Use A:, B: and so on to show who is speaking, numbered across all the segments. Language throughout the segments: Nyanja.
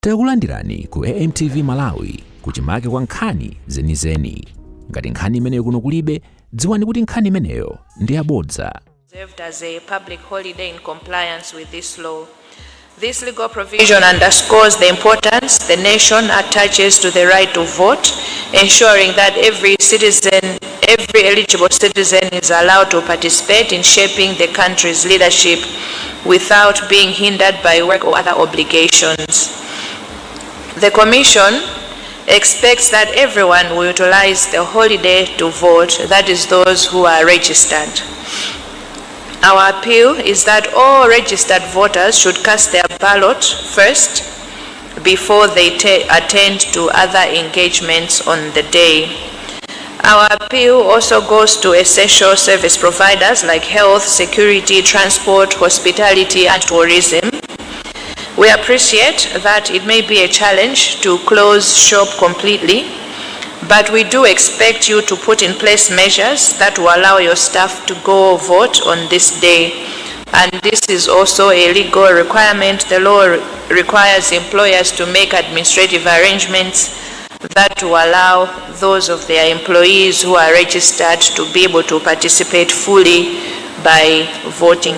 A: Takulandirani ku AMTV Malawi, kuchimake kwa nkhani zenizeni. Ngati nkhani imeneyo kuno kulibe, dziwani kuti nkhani imeneyo ndi yabodza.
B: Observed as a public holiday in compliance with this law. This legal provision underscores the importance the nation attaches to the right to vote, ensuring that every citizen, every eligible citizen is allowed to participate in shaping the country's leadership without being hindered by work or other obligations. The Commission expects that everyone will utilize the holiday to vote, that is, those who are registered. Our appeal is that all registered voters should cast their ballot first before they attend to other engagements on the day. Our appeal also goes to essential service providers like health, security, transport, hospitality, and tourism. We appreciate that it may be a challenge to close shop completely, but we do expect you to put in place measures that will allow your staff to go vote on this day. And this is also a legal requirement. The law requires employers to make administrative arrangements that will allow those of their employees who are registered to be able to participate fully by voting.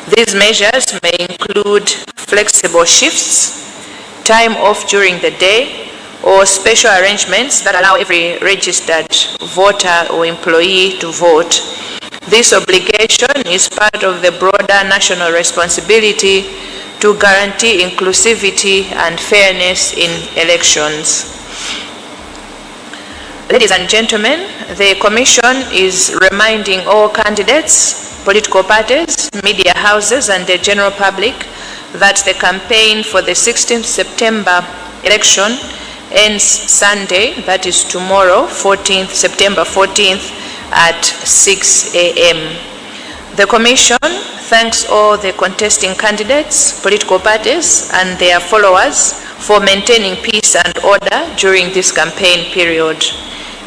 B: These measures may include flexible shifts, time off during the day, or special arrangements that allow every registered voter or employee to vote. This obligation is part of the broader national responsibility to guarantee inclusivity and fairness in elections. Ladies and gentlemen, the Commission is reminding all candidates, political parties, media houses, and the general public that the campaign for the 16th September election ends Sunday, that is tomorrow, 14th September 14th at 6 a.m. The Commission thanks all the contesting candidates, political parties, and their followers for maintaining peace and order during this campaign period.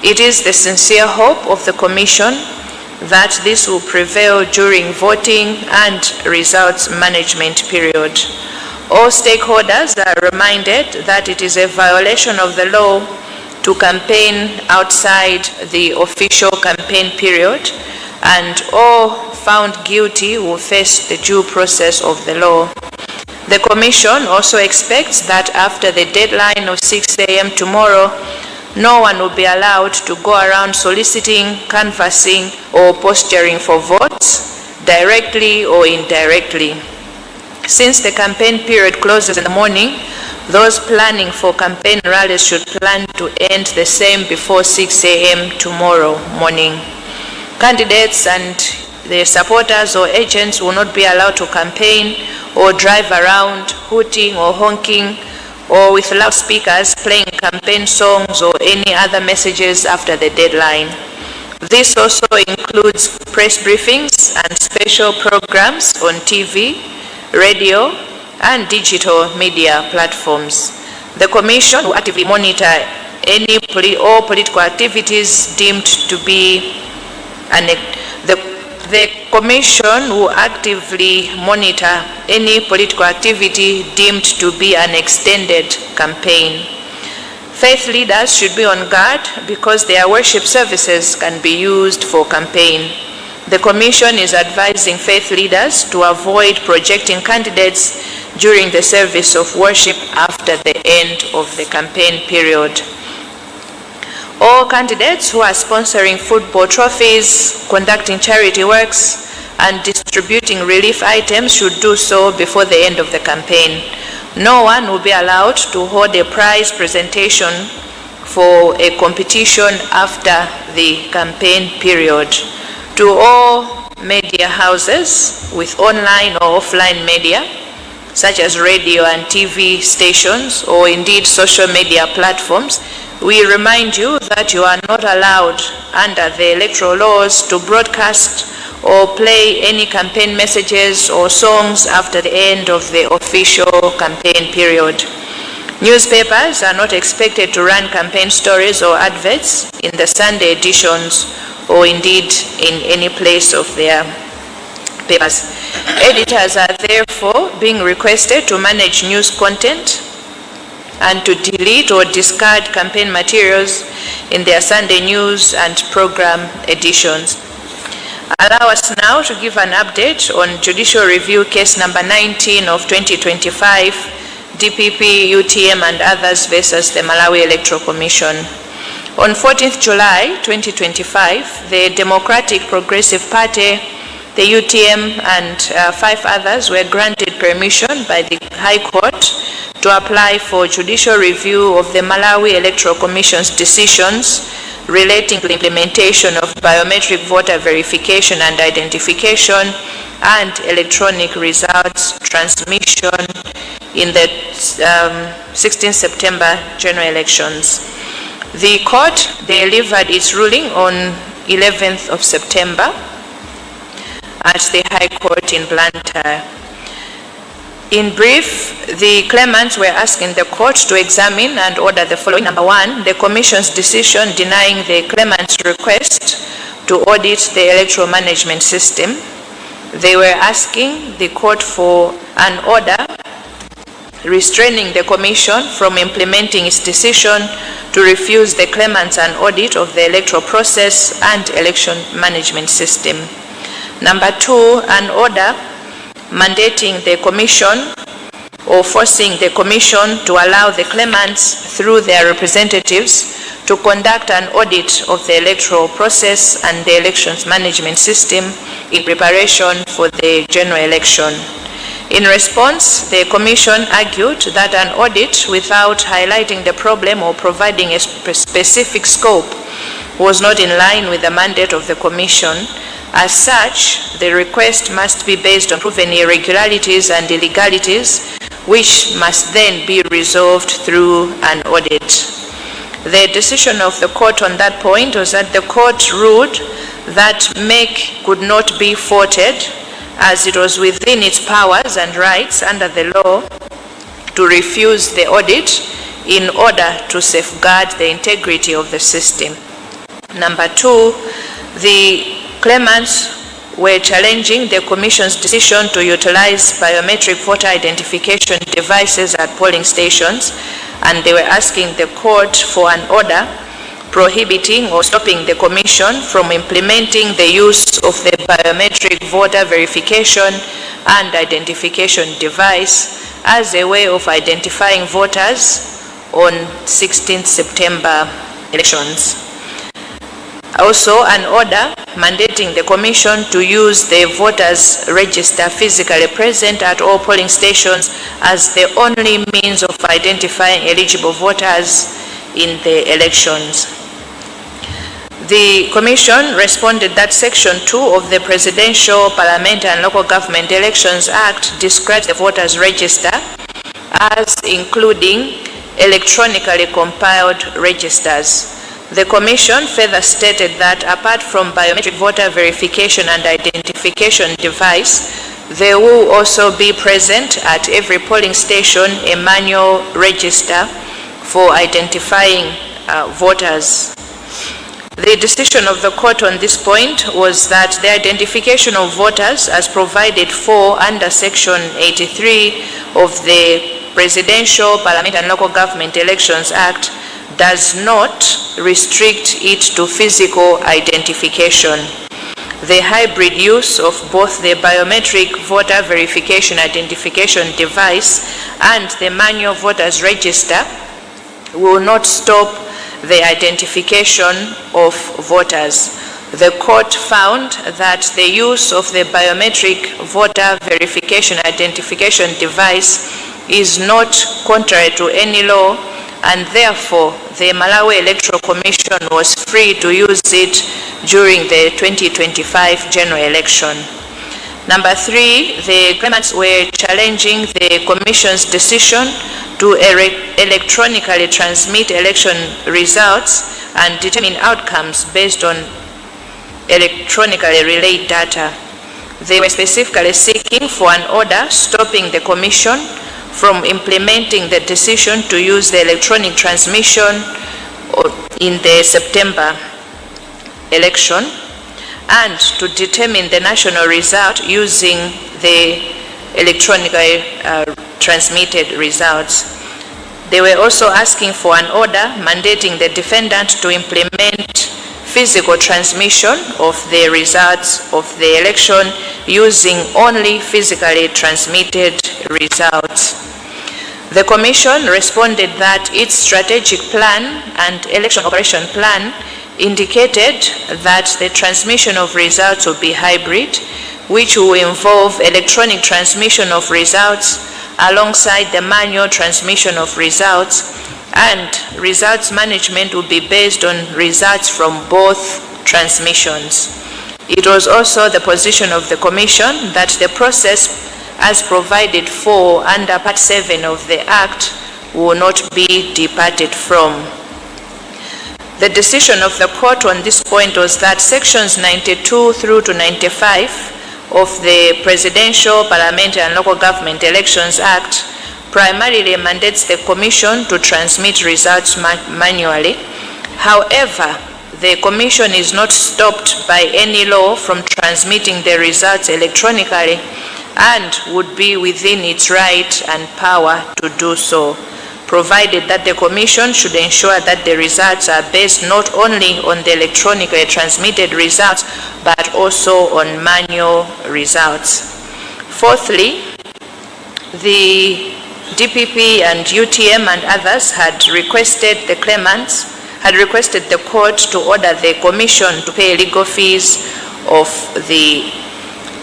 B: It is the sincere hope of the Commission that this will prevail during voting and results management period. All stakeholders are reminded that it is a violation of the law to campaign outside the official campaign period, and all found guilty will face the due process of the law. The Commission also expects that after the deadline of 6 a.m. tomorrow, no one will be allowed to go around soliciting, canvassing, or posturing for votes, directly or indirectly. Since the campaign period closes in the morning, those planning for campaign rallies should plan to end the same before 6 a.m. tomorrow morning. Candidates and their supporters or agents will not be allowed to campaign or drive around hooting or honking or with loudspeakers playing campaign songs or any other messages after the deadline. This also includes press briefings and special programs on TV, radio, and digital media platforms. The Commission will actively monitor all political activities deemed to be an, the Commission will actively monitor any political activity deemed to be an extended campaign. Faith leaders should be on guard because their worship services can be used for campaign. The Commission is advising faith leaders to avoid projecting candidates during the service of worship after the end of the campaign period. All candidates who are sponsoring football trophies, conducting charity works, and distributing relief items should do so before the end of the campaign. No one will be allowed to hold a prize presentation for a competition after the campaign period. To all media houses with online or offline media, such as radio and TV stations, or indeed social media platforms, we remind you that you are not allowed under the electoral laws to broadcast or play any campaign messages or songs after the end of the official campaign period. Newspapers are not expected to run campaign stories or adverts in the Sunday editions or indeed in any place of their papers. Editors are therefore being requested to manage news content and to delete or discard campaign materials in their Sunday news and program editions. Allow us now to give an update on Judicial Review Case number 19 of 2025, DPP, UTM and others versus the Malawi Electoral Commission. On 14th July 2025, the Democratic Progressive Party, the UTM and five others were granted permission by the High Court to apply for judicial review of the Malawi Electoral Commission's decisions relating to the implementation of biometric voter verification and identification and electronic results transmission in the 16 September general elections. The court delivered its ruling on 11th of September at the High Court in Blantyre. In brief, the claimants were asking the court to examine and order the following. Number one, the Commission's decision denying the claimants' request to audit the electoral management system. They were asking the court for an order restraining the Commission from implementing its decision to refuse the claimants an audit of the electoral process and election management system. Number two, an order mandating the Commission or forcing the Commission to allow the claimants through their representatives to conduct an audit of the electoral process and the elections management system in preparation for the general election. In response, the Commission argued that an audit without highlighting the problem or providing a specific scope was not in line with the mandate of the Commission. As such, the request must be based on proven irregularities and illegalities, which must then be resolved through an audit. The decision of the court on that point was that the court ruled that MEC could not be faulted, as it was within its powers and rights under the law to refuse the audit in order to safeguard the integrity of the system. Number two, the claimants were challenging the Commission's decision to utilize biometric voter identification devices at polling stations, and they were asking the court for an order prohibiting or stopping the Commission from implementing the use of the biometric voter verification and identification device as a way of identifying voters on 16th September elections. Also, an order mandating the Commission to use the voters register physically present at all polling stations as the only means of identifying eligible voters in the elections. The Commission responded that Section 2 of the Presidential, Parliamentary and Local Government Elections Act describes the voters register as including electronically compiled registers. The Commission further stated that apart from biometric voter verification and identification device, there will also be present at every polling station a manual register for identifying voters. The decision of the court on this point was that the identification of voters as provided for under Section 83 of the Presidential, Parliament and Local Government Elections Act does not restrict it to physical identification. The hybrid use of both the biometric voter verification identification device and the manual voters register will not stop the identification of voters. The court found that the use of the biometric voter verification identification device is not contrary to any law, and therefore the Malawi Electoral Commission was free to use it during the 2025 general election. Number three, the claimants were challenging the Commission's decision to electronically transmit election results and determine outcomes based on electronically relayed data. They were specifically seeking for an order stopping the Commission from implementing the decision to use the electronic transmission in the September election and to determine the national result using the electronically transmitted results. They were also asking for an order mandating the defendant to implement physical transmission of the results of the election using only physically transmitted results. The Commission responded that its strategic plan and election operation plan indicated that the transmission of results will be hybrid, which will involve electronic transmission of results alongside the manual transmission of results, and results management will be based on results from both transmissions. It was also the position of the Commission that the process as provided for under Part 7 of the Act will not be departed from. The decision of the court on this point was that sections 92 through to 95 of the Presidential, Parliamentary and Local Government Elections Act primarily mandates the Commission to transmit results manually. However, the Commission is not stopped by any law from transmitting the results electronically and would be within its right and power to do so, provided that the Commission should ensure that the results are based not only on the electronically transmitted results, but also on manual results. Fourthly, the DPP and UTM and others had requested the claimants, had requested the court to order the Commission to pay legal fees of the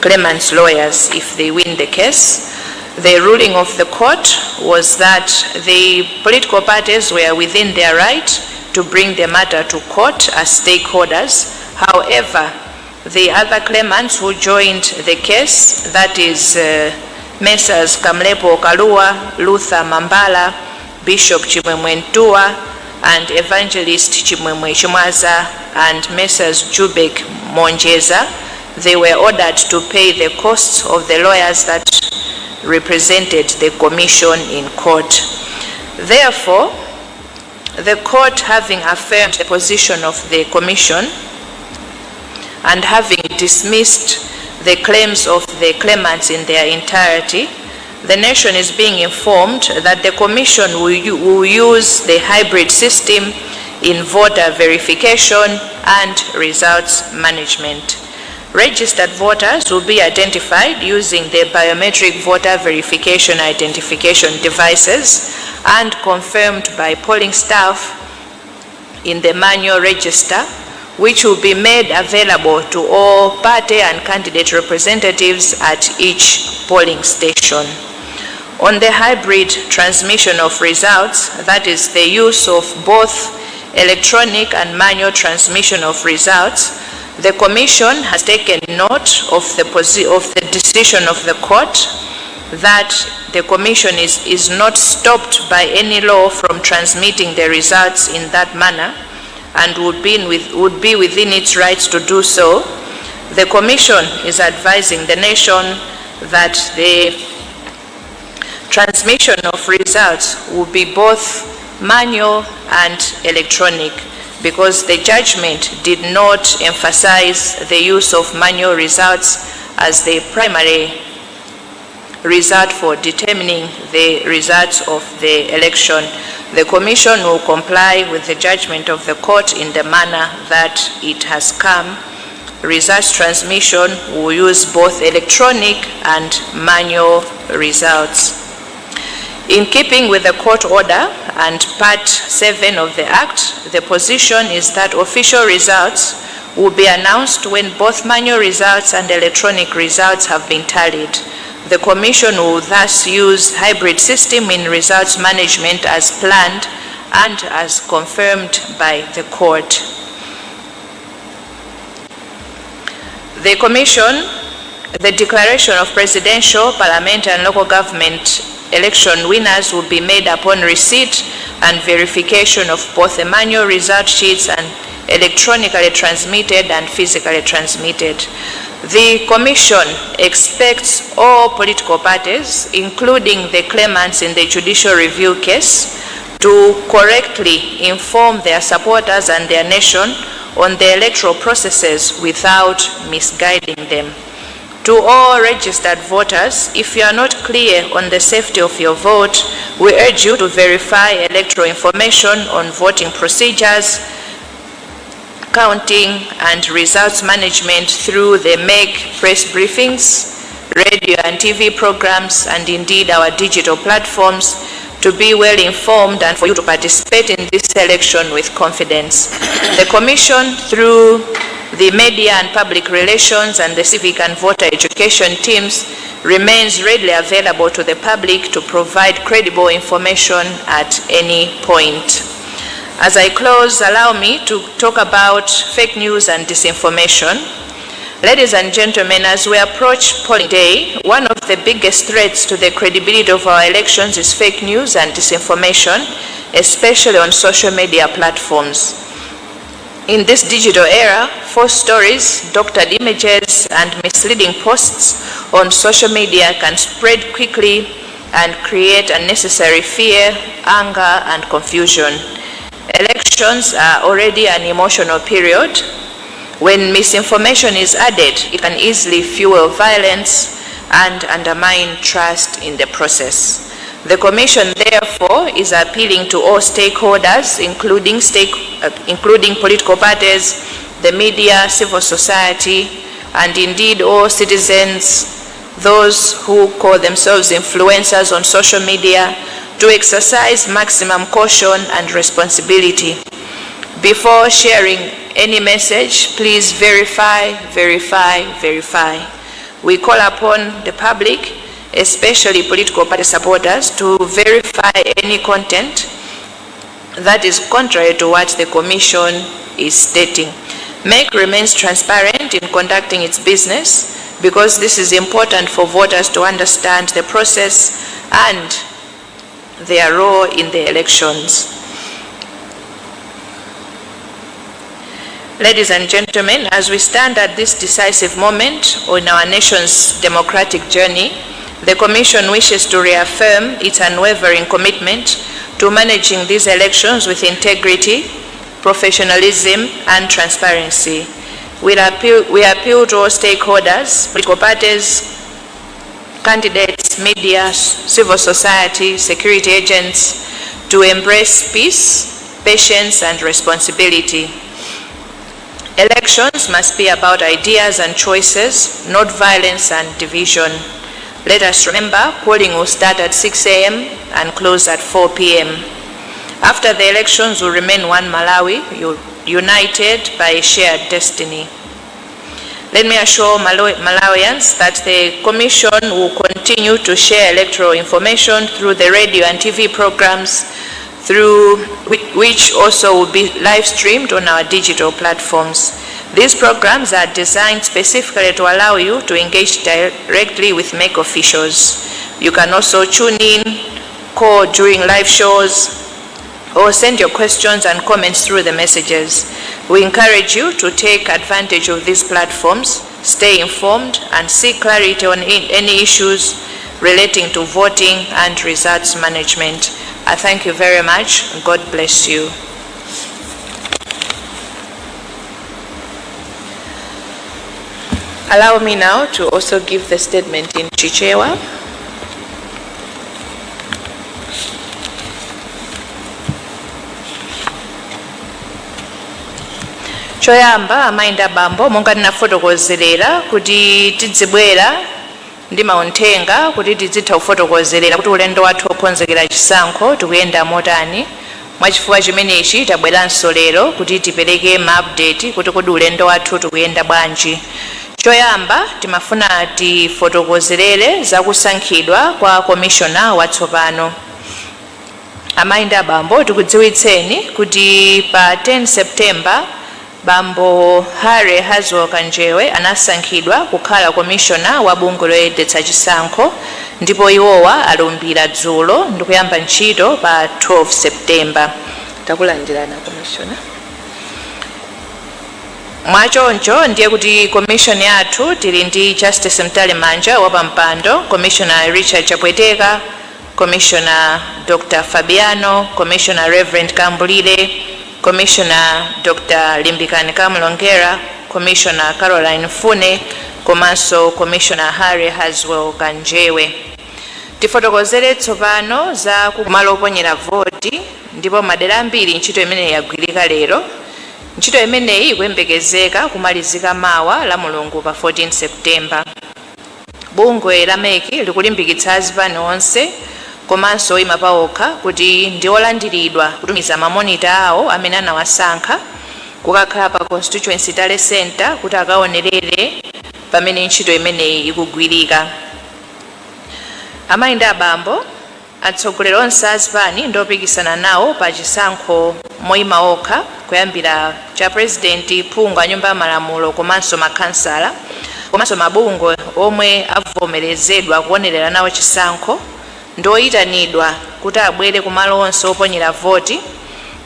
B: claimants' lawyers if they win the case. The ruling of the court was that the political parties were within their right to bring the matter to court as stakeholders. However, the other claimants who joined the case, that is Messrs. Kamlepo Kalua, Luther Mambala, Bishop Chimwemwe Ntua, and Evangelist Chimwemwe Chimwaza, and Messrs. Jubek Monjeza, they were ordered to pay the costs of the lawyers that represented the Commission in court. Therefore, the court, having affirmed the position of the Commission and having dismissed the claims of the claimants in their entirety, the nation is being informed that the Commission will use the hybrid system in voter verification and results management. Registered voters will be identified using the biometric voter verification identification devices and confirmed by polling staff in the manual register, which will be made available to all party and candidate representatives at each polling station. On the hybrid transmission of results, that is the use of both electronic and manual transmission of results, the Commission has taken note of the decision of the court that the Commission is not stopped by any law from transmitting the results in that manner and would be within its rights to do so. The Commission is advising the nation that the transmission of results will be both manual and electronic, because the judgment did not emphasize the use of manual results as the primary result for determining the results of the election. The Commission will comply with the judgment of the court in the manner that it has come. Results transmission will use both electronic and manual results. In keeping with the court order and Part 7 of the Act, the position is that official results will be announced when both manual results and electronic results have been tallied. The Commission will thus use hybrid system in results management as planned and as confirmed by the court. The Commission, the declaration of presidential, parliamentary and local government election winners will be made upon receipt and verification of both the manual result sheets and electronically transmitted and physically transmitted. The Commission expects all political parties, including the claimants in the judicial review case, to correctly inform their supporters and their nation on the electoral processes without misguiding them, to To all registered voters, if you are not clear on the safety of your vote, we urge you to verify electoral information on voting procedures, counting and results management through the MEC press briefings, radio and TV programs, and indeed our digital platforms to be well informed and for you to participate in this election with confidence. The Commission, through the media and public relations and the civic and voter education teams, remains readily available to the public to provide credible information at any point. As I close, allow me to talk about fake news and disinformation. Ladies and gentlemen, as we approach polling day, one of the biggest threats to the credibility of our elections is fake news and disinformation, especially on social media platforms. In this digital era, false stories, doctored images, and misleading posts on social media can spread quickly and create unnecessary fear, anger, and confusion. Elections are already an emotional period. When misinformation is added, it can easily fuel violence and undermine trust in the process. The Commission, therefore, is appealing to all stakeholders, including political parties, the media, civil society, and indeed all citizens, those who call themselves influencers on social media, to exercise maximum caution and responsibility. Before sharing any message, please verify, verify, verify. We call upon the public, especially political party supporters, to verify any content that is contrary to what the Commission is stating. MEC remains transparent in conducting its business because this is important for voters to understand the process and their role in the elections. Ladies and gentlemen, as we stand at this decisive moment on our nation's democratic journey, the Commission wishes to reaffirm its unwavering commitment to managing these elections with integrity, professionalism, and transparency. We appeal to all stakeholders, political parties, candidates, media, civil society, security agents, to embrace peace, patience, and responsibility. Elections must be about ideas and choices, not violence and division. Let us remember, polling will start at 6 a.m. and close at 4 p.m. After the elections will remain one Malawi, united by a shared destiny. Let me assure Malawians that the Commission will continue to share electoral information through the radio and TV programs, through which also will be live streamed on our digital platforms. These programs are designed specifically to allow you to engage directly with MEC officials. You can also tune in, call during live shows, or send your questions and comments through the messages. We encourage you to take advantage of these platforms, stay informed, and seek clarity on any issues relating to voting and results management. I thank you very much. God bless you. Allow me now to also give the statement in Chichewa. Choyamba, amayi ndi abambo, monga ndinafotokozerera kuti tidzibwera ndi mauthenga kuti tizitha kufotokozerera kuti ulendo wathu wokonzekera chisankho tikuyenda motani. Mwachifukwa chimenechi tabweranso lero kuti tipereke ma update kuti kodi ulendo wathu tikuyenda bwanji. Choyamba timafuna tifotokozerere zakusankhidwa kwa komishona watsopano. Amayi ndi abambo, tikudziwitseni kuti pa 10 September Bambo Harry Haswell Kanjewe anasankhidwa kukhala komishona wa bungwe loyendetsa chisankho, ndipo iwowa alumbira dzulo ndikuyamba ntchito pa 12 September. Takulandirana, komishona. Mwachoncho ndiye kuti commission yathu tili ndi Justice Mtalimanja wapampando, Commissioner Richard Chapweteka, Commissioner Dr Fabiano, Commissioner Reverend Kambulire, Commissioner Dr Limbikani Kamlongera, Commissioner Caroline Fune. Komanso Commissioner Harry Haswell Kanjewe. Tifotokozere tsopano za kumalo oponyera voti, ndipo madera ambiri ntchito imeneyi yagwirika lero. Ntchito imeneyi ikuyembekezeka kumalizika mawa la Mulungu pa 14 September. Bungwe la MEC likulimbikitsa azipani onse komanso oyima paokha kuti ndi olandiridwa kutumiza mamonita awo amene anawasankha kukakhala pa constituency tally center kuti akaonerere pamene ntchito imeneyi ikugwirika. Amayi ndi abambo, atsogoleri onse azipani ndi opikisana nawo pa chisankho moyima okha, kuyambira cha president, phungu a Nyumba ya Malamulo komanso makhansala, komanso mabungwe omwe avomerezedwa kuonerera nawo chisankho, ndi oyitanidwa kuti abwere kumalo onse oponyera voti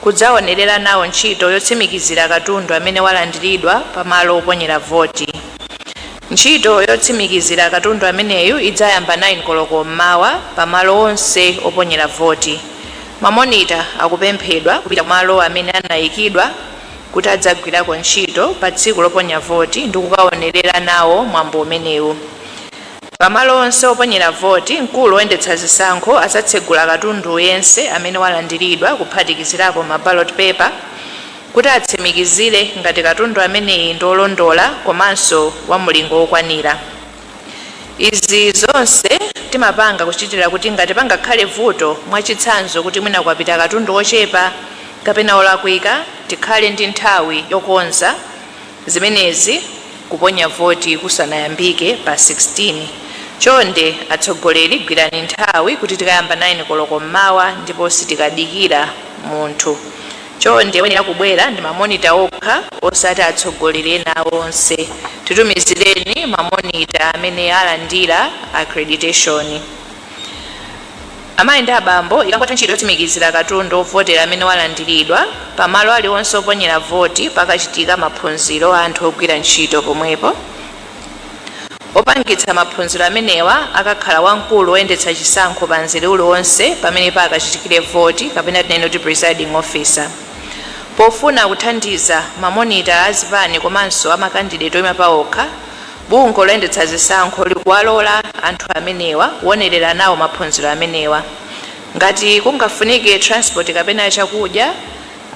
B: kudzaonerera nawo ntchito yotsimikizira katundu amene walandiridwa pamalo oponyera voti. Ntchito yotsimikizira katundu ameneyu idzayamba 9 koloko mmawa pamalo onse oponyera voti. Mamonita akupemphedwa kupita kumalo amene anayikidwa kuti adzagwirako ntchito pa tsiku loponya voti ndi kukaonerera nawo mwambo umenewu. Pamalo onse oponyera voti, mkulu woyendetsa zisankho adzatsegula katundu yense amene walandiridwa, kuphatikizirapo ma ballot paper, kuti atsimikizire ngati katundu ameneyi ndi olondola komanso wa mulingo wokwanira. Izi zonse timapanga kuchitira kuti ngati pangakhale vuto, mwachitsanzo kuti mwina kwapita katundu wochepa kapena olakwika, tikhale ndi nthawi yokonza zimenezi kuponya voti kusanayambike pa 16. Chonde atsogoleri, gwirani nthawi kuti tikayamba 9 koloko mmawa ndipo sitikadikira munthu. Chonde, oyenera kubwera ndi mamonita okha, osati atsogoleri ena onse. Titumizireni mamonita amene alandira accreditation. Amayi ndi abambo, ikangotha ntchito yotsimikizira katundu ovotera amene walandiridwa pamalo aliwonse oponyera voti, pakachitika maphunziro a anthu ogwira ntchito pomwepo. Opangitsa maphunziro amenewa akakhala wamkulu woyendetsa chisankho pa mzere uliwonse pamene pakachitikire voti, kapena tinene kuti presiding officer. Pofuna kuthandiza mamonita azipani komanso amakandideti oyima paokha, bungwe loyendetsa zisankho likuwalola anthu amenewa kuonerera nawo maphunziro amenewa. Ngati kungafunike transport kapena chakudya,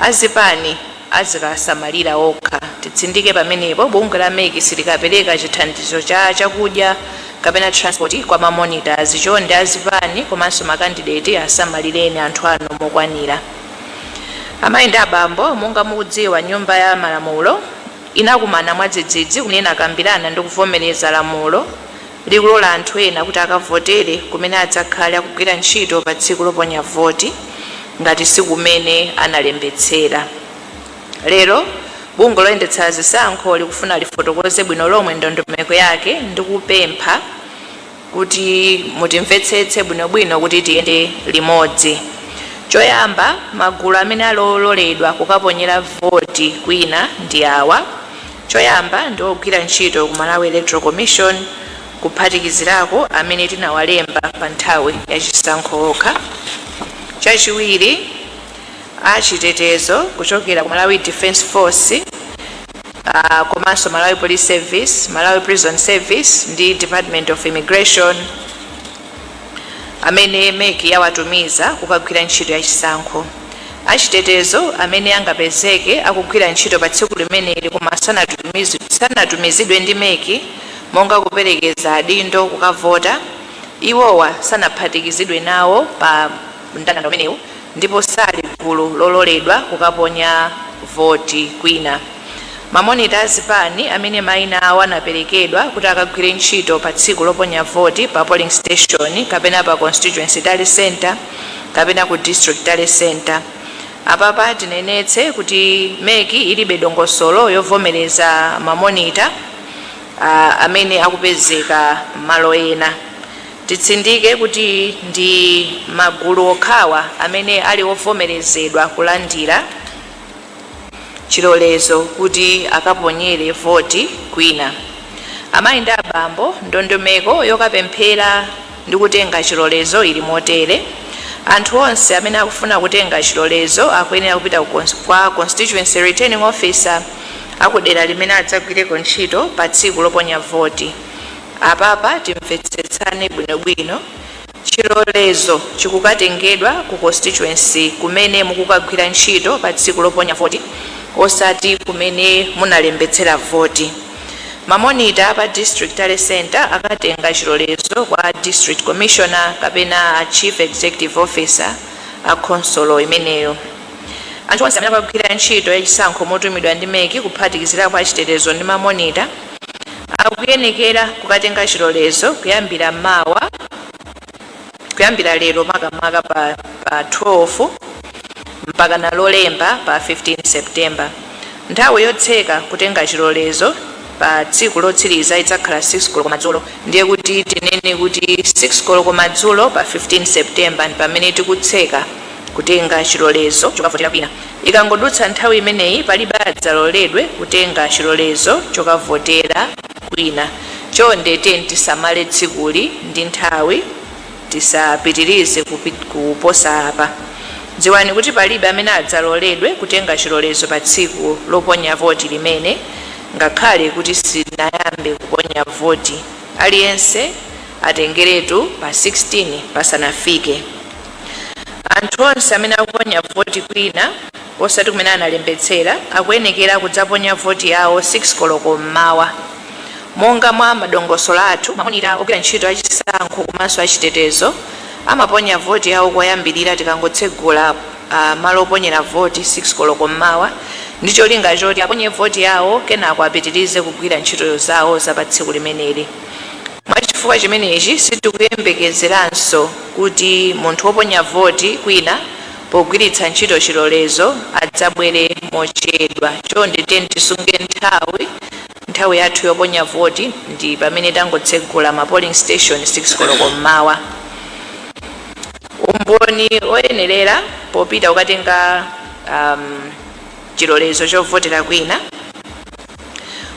B: azipani azikasamalira okha. Titsindike pamenepo, bungwe la MEC silikapereka chithandizo cha chakudya kapena transport kwa mamonitors. Chonde azipani komanso makandideti, asamalireni anthu anu mokwanira. Amayi ndi abambo, monga mukudziwa, Nyumba ya Malamulo inakumana mwadzidzidzi kumene inakambirana ndi kuvomereza lamulo likulola anthu ena kuti akavotere kumene adzakhale akugwira ntchito pa tsiku loponya voti ngati si kumene analembetsera. Lero bungwe loyendetsa zisankho likufuna lifotokoze bwino lomwe ndondomeko yake ndi kupempha kuti mutimvetsetse bwinobwino kuti tiyende limodzi. Choyamba, magulu amene aloledwa kukaponyera voti kwina ndi awa. Choyamba ndi ogwira ntchito ku Malawi Electoral Commission, kuphatikizirako amene tinawalemba pa nthawi ya chisankho okha. Chachiwiri, achitetezo kuchokera ku Malawi Defence Force komanso Malawi Police Service, Malawi Prison Service ndi Department of Immigration amene MEC yawatumiza kukagwira ntchito ya chisankho. Achitetezo amene angapezeke akugwira ntchito pa tsiku limeneli koma sanatumizidwe ndi MEC, monga kuperekeza adindo kukavota, iwowa sanaphatikizidwe nawo pa mndandanda umenewu ndipo sali gulu lololedwa kukaponya voti kwina. Mamonita azipani amene mayina awo anaperekedwa kuti akagwire ntchito pa tsiku loponya voti pa polling station kapena pa constituency tally center kapena ku district tally center. Apapa tinenetse kuti MEC ilibe dongosolo yovomereza mamonita amene akupezeka malo ena. Titsindike kuti ndi magulu okhawa amene ali ovomerezedwa kulandira chilolezo kuti akaponyere voti kwina. Amayi ndi abambo, ndondomeko yokapemphera ndi kutenga chilolezo ili motere: anthu onse amene akufuna kutenga chilolezo akuyenera kupita kwa constituency returning officer. Akudera limene adzagwireko ntchito pa tsiku loponya voti. Apapa timvetsetsane bwinobwino. Chilolezo chikukatengedwa ku constituency kumene mukukagwira ntchito pa tsiku loponya voti, osati kumene munalembetsera voti. Mamonita pa district tally center akatenga chilolezo kwa district commissioner kapena a chief executive officer a khonsolo imeneyo. Anthu onse amene akagwira ntchito yachisankho motumidwa ndi MEC, kuphatikizirapo achitetezo ndi mamonita, akuyenekera kukatenga chilolezo kuyambira mawa, kuyambira lero makamaka pa 12 mpaka na Lolemba pa 15 September. Nthawi yotseka kutenga chilolezo pa tsiku lotsiriza idzakhala 6 koloko madzulo. Ndiye kuti tinene kuti 6 koloko madzulo pa 15 September ndi pamene tikutseka kutenga chilolezo chokavotera kwina. Ikangodutsa nthawi imeneyi, palibe adzaloledwe kutenga chilolezo chokavotera kwina. Chonde tiyeni tisamale tsikuli ndi nthawi, tisapitirize kuposa apa. Dziwani kuti palibe amene adzaloledwe kutenga chilolezo pa tsiku loponya voti limene, ngakhale kuti sinayambe kuponya voti. Aliyense atengeretu pa 16 pasanafike. Anthu onse amene akuponya voti kwina osati kumene analembetsera akuyenekera kudzaponya voti yawo 6 koloko mmawa monga mwa madongosolo athu. Mamonita ogwira ntchito achisankho komanso achitetezo amaponya voti yawo koyambirira tikangotsegula malo oponyera voti 6 koloko mmawa, ndi cholinga choti aponye voti yawo, kenako apitirize kugwira ntchito zawo za pa tsiku limeneli. Mwachifukwa chimenechi, sitikuyembekezeranso kuti munthu woponya voti kwina pogwiritsa ntchito chilolezo adzabwere mochedwa. Chonde tiyeni tisunge nthawi. Nthawi yathu yoponya voti ndi pamene tangotsegula ma polling station 6 koloko mmawa. Umboni oyenerera popita kukatenga chilolezo chovotera kwina.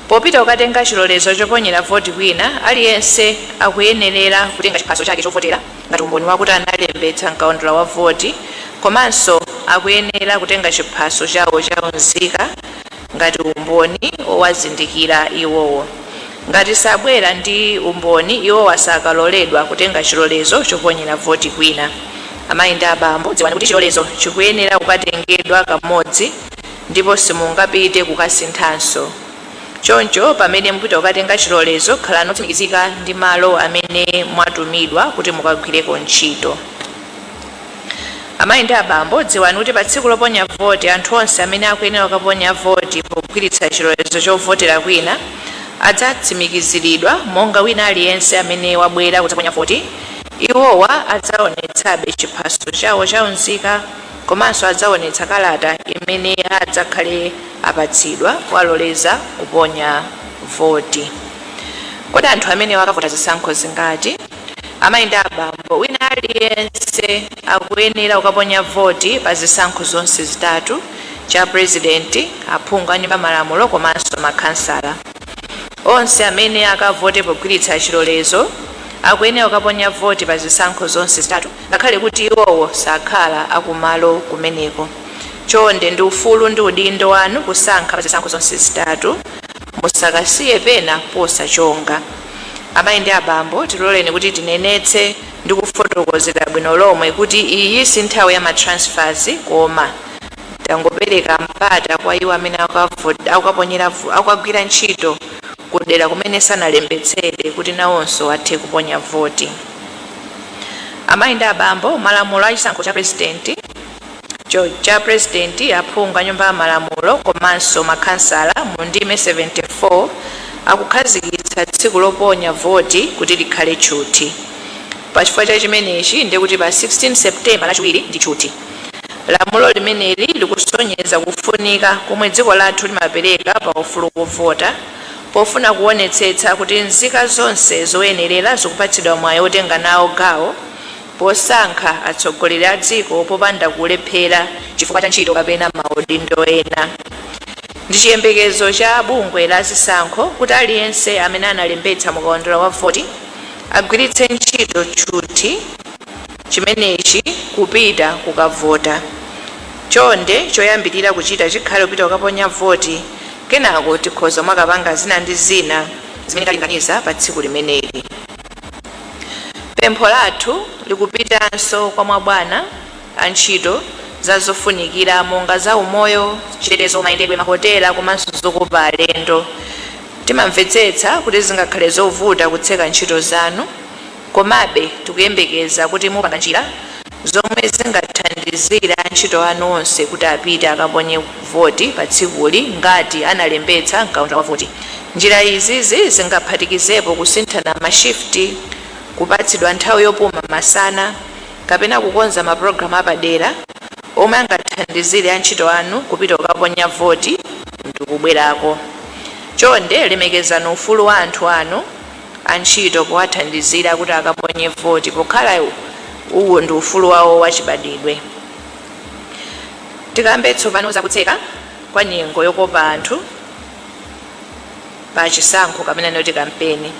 B: Popita kukatenga chilolezo choponyera voti kwina, aliyense akuyenerera kutenga chiphaso chake chovotera ngati umboni wakuti analembetsa mkaundula wa voti, komanso akuyenera kutenga chiphaso chawo cha unzika ngati umboni owazindikira iwowo. Ngati sabwera ndi umboni, iwowa sakaloledwa kutenga chilolezo choponyera voti kwina. Amayi ndi abambo, dziwani kuti chilolezo chikuyenera kukatengedwa kamodzi ndipo simungapite kukasinthanso. Choncho pamene mupita kukatenga chilolezo, khalani otsimikizika ndi malo amene mwatumidwa kuti mukagwireko ntchito. Amayi ndi abambo, dziwani kuti pa tsiku loponya voti, anthu onse amene akuyenera kukaponya voti pogwiritsa chilolezo chovotera kwina adzatsimikiziridwa monga wina aliyense amene wabwera kudzaponya voti. Iwowa adzaonetsabe chiphaso chawo cha unzika komanso adzaonetsa kalata imene adzakhale apatsidwa kuwaloleza kuponya voti. Kodi anthu amene akavota zisankho zingati? Amayi ndi abambo, wina aliyense akuyenera kukaponya voti pa zisankho zonse zitatu, cha purezidenti, aphungu a nyumba malamulo komanso makhansala. Onse amene akavote pogwiritsa chilolezo akuyenera kukaponya voti pa zisankho zonse zitatu, ngakhale kuti iwowo sakhala akumalo kumeneko. Chonde, ndi ufulu ndi udindo wanu kusankha pa zisankho zonse zitatu. Musakasiye pena posachonga. Amayi ndi abambo, tiloleni kuti tinenetse ndi kufotokozera bwino lomwe kuti iyi si nthawi ya ma transfers, koma tangopereka mpata kwa iwo amene akukagwira ntchito kudera kumene sanalembetsere kuti nawonso athe kuponya voti. Amayi ndi abambo, malamulo a chisankho cha president, aphungu a nyumba ya malamulo komanso makhansala mu ndime 74 akukhazikitsa tsiku loponya voti kuti likhale tchuthi. Pachifukwa cha chimenechi, ndikuti pa 16 September, Lachiwiri, ndi tchuthi. Lamulo limeneli likusonyeza kufunika komwe dziko lathu limapereka pa ufulu wovota, pofuna kuonetsetsa kuti nzika zonse zoyenerera zikupatsidwa mwayi otenga nawo gawo posankha atsogoleri a dziko popanda kulephera chifukwa cha ntchito kapena maudindo ena. Ndi chiyembekezo cha bungwe la zisankho kuti aliyense amene analembetsa mukaundula wa voti agwiritse ntchito tchuthi chimenechi kupita kukavota. Chonde, choyambirira kuchita chikhale kupita kukaponya voti. Kenako tikhoza mwakapanga zina ndi zina zimene talinganiza pa tsiku limeneli. Pempho lathu likupitanso kwa mabwana antchito za zofunikira monga za umoyo, chitetezo, mayendedwe, mahotela komanso zokopa alendo. Timamvetsetsa kuti zingakhale zovuta kutseka ntchito zanu, komabe tikuyembekeza kuti mupanga njira zomwe zingathandizire antchito anu onse kuti apite akaponye voti pa tsikuli ngati analembetsa mkaunta wa voti. Njira izizi zingaphatikizepo kusinthana mashifti, kupatsidwa nthawi yopuma masana, kapena kukonza mapulogalamu apadera omwe angathandizire antchito anu kupita kukaponya voti ndikubwerako. Chonde lemekezani ufulu wa anthu anu antchito powathandizira kuti akaponye voti, pokhala uwu ndi ufulu wawo wachibadwidwe. Tikambe tsopano zakutseka kwa nyengo yokopa anthu pa chisankho kapena noti kampeni.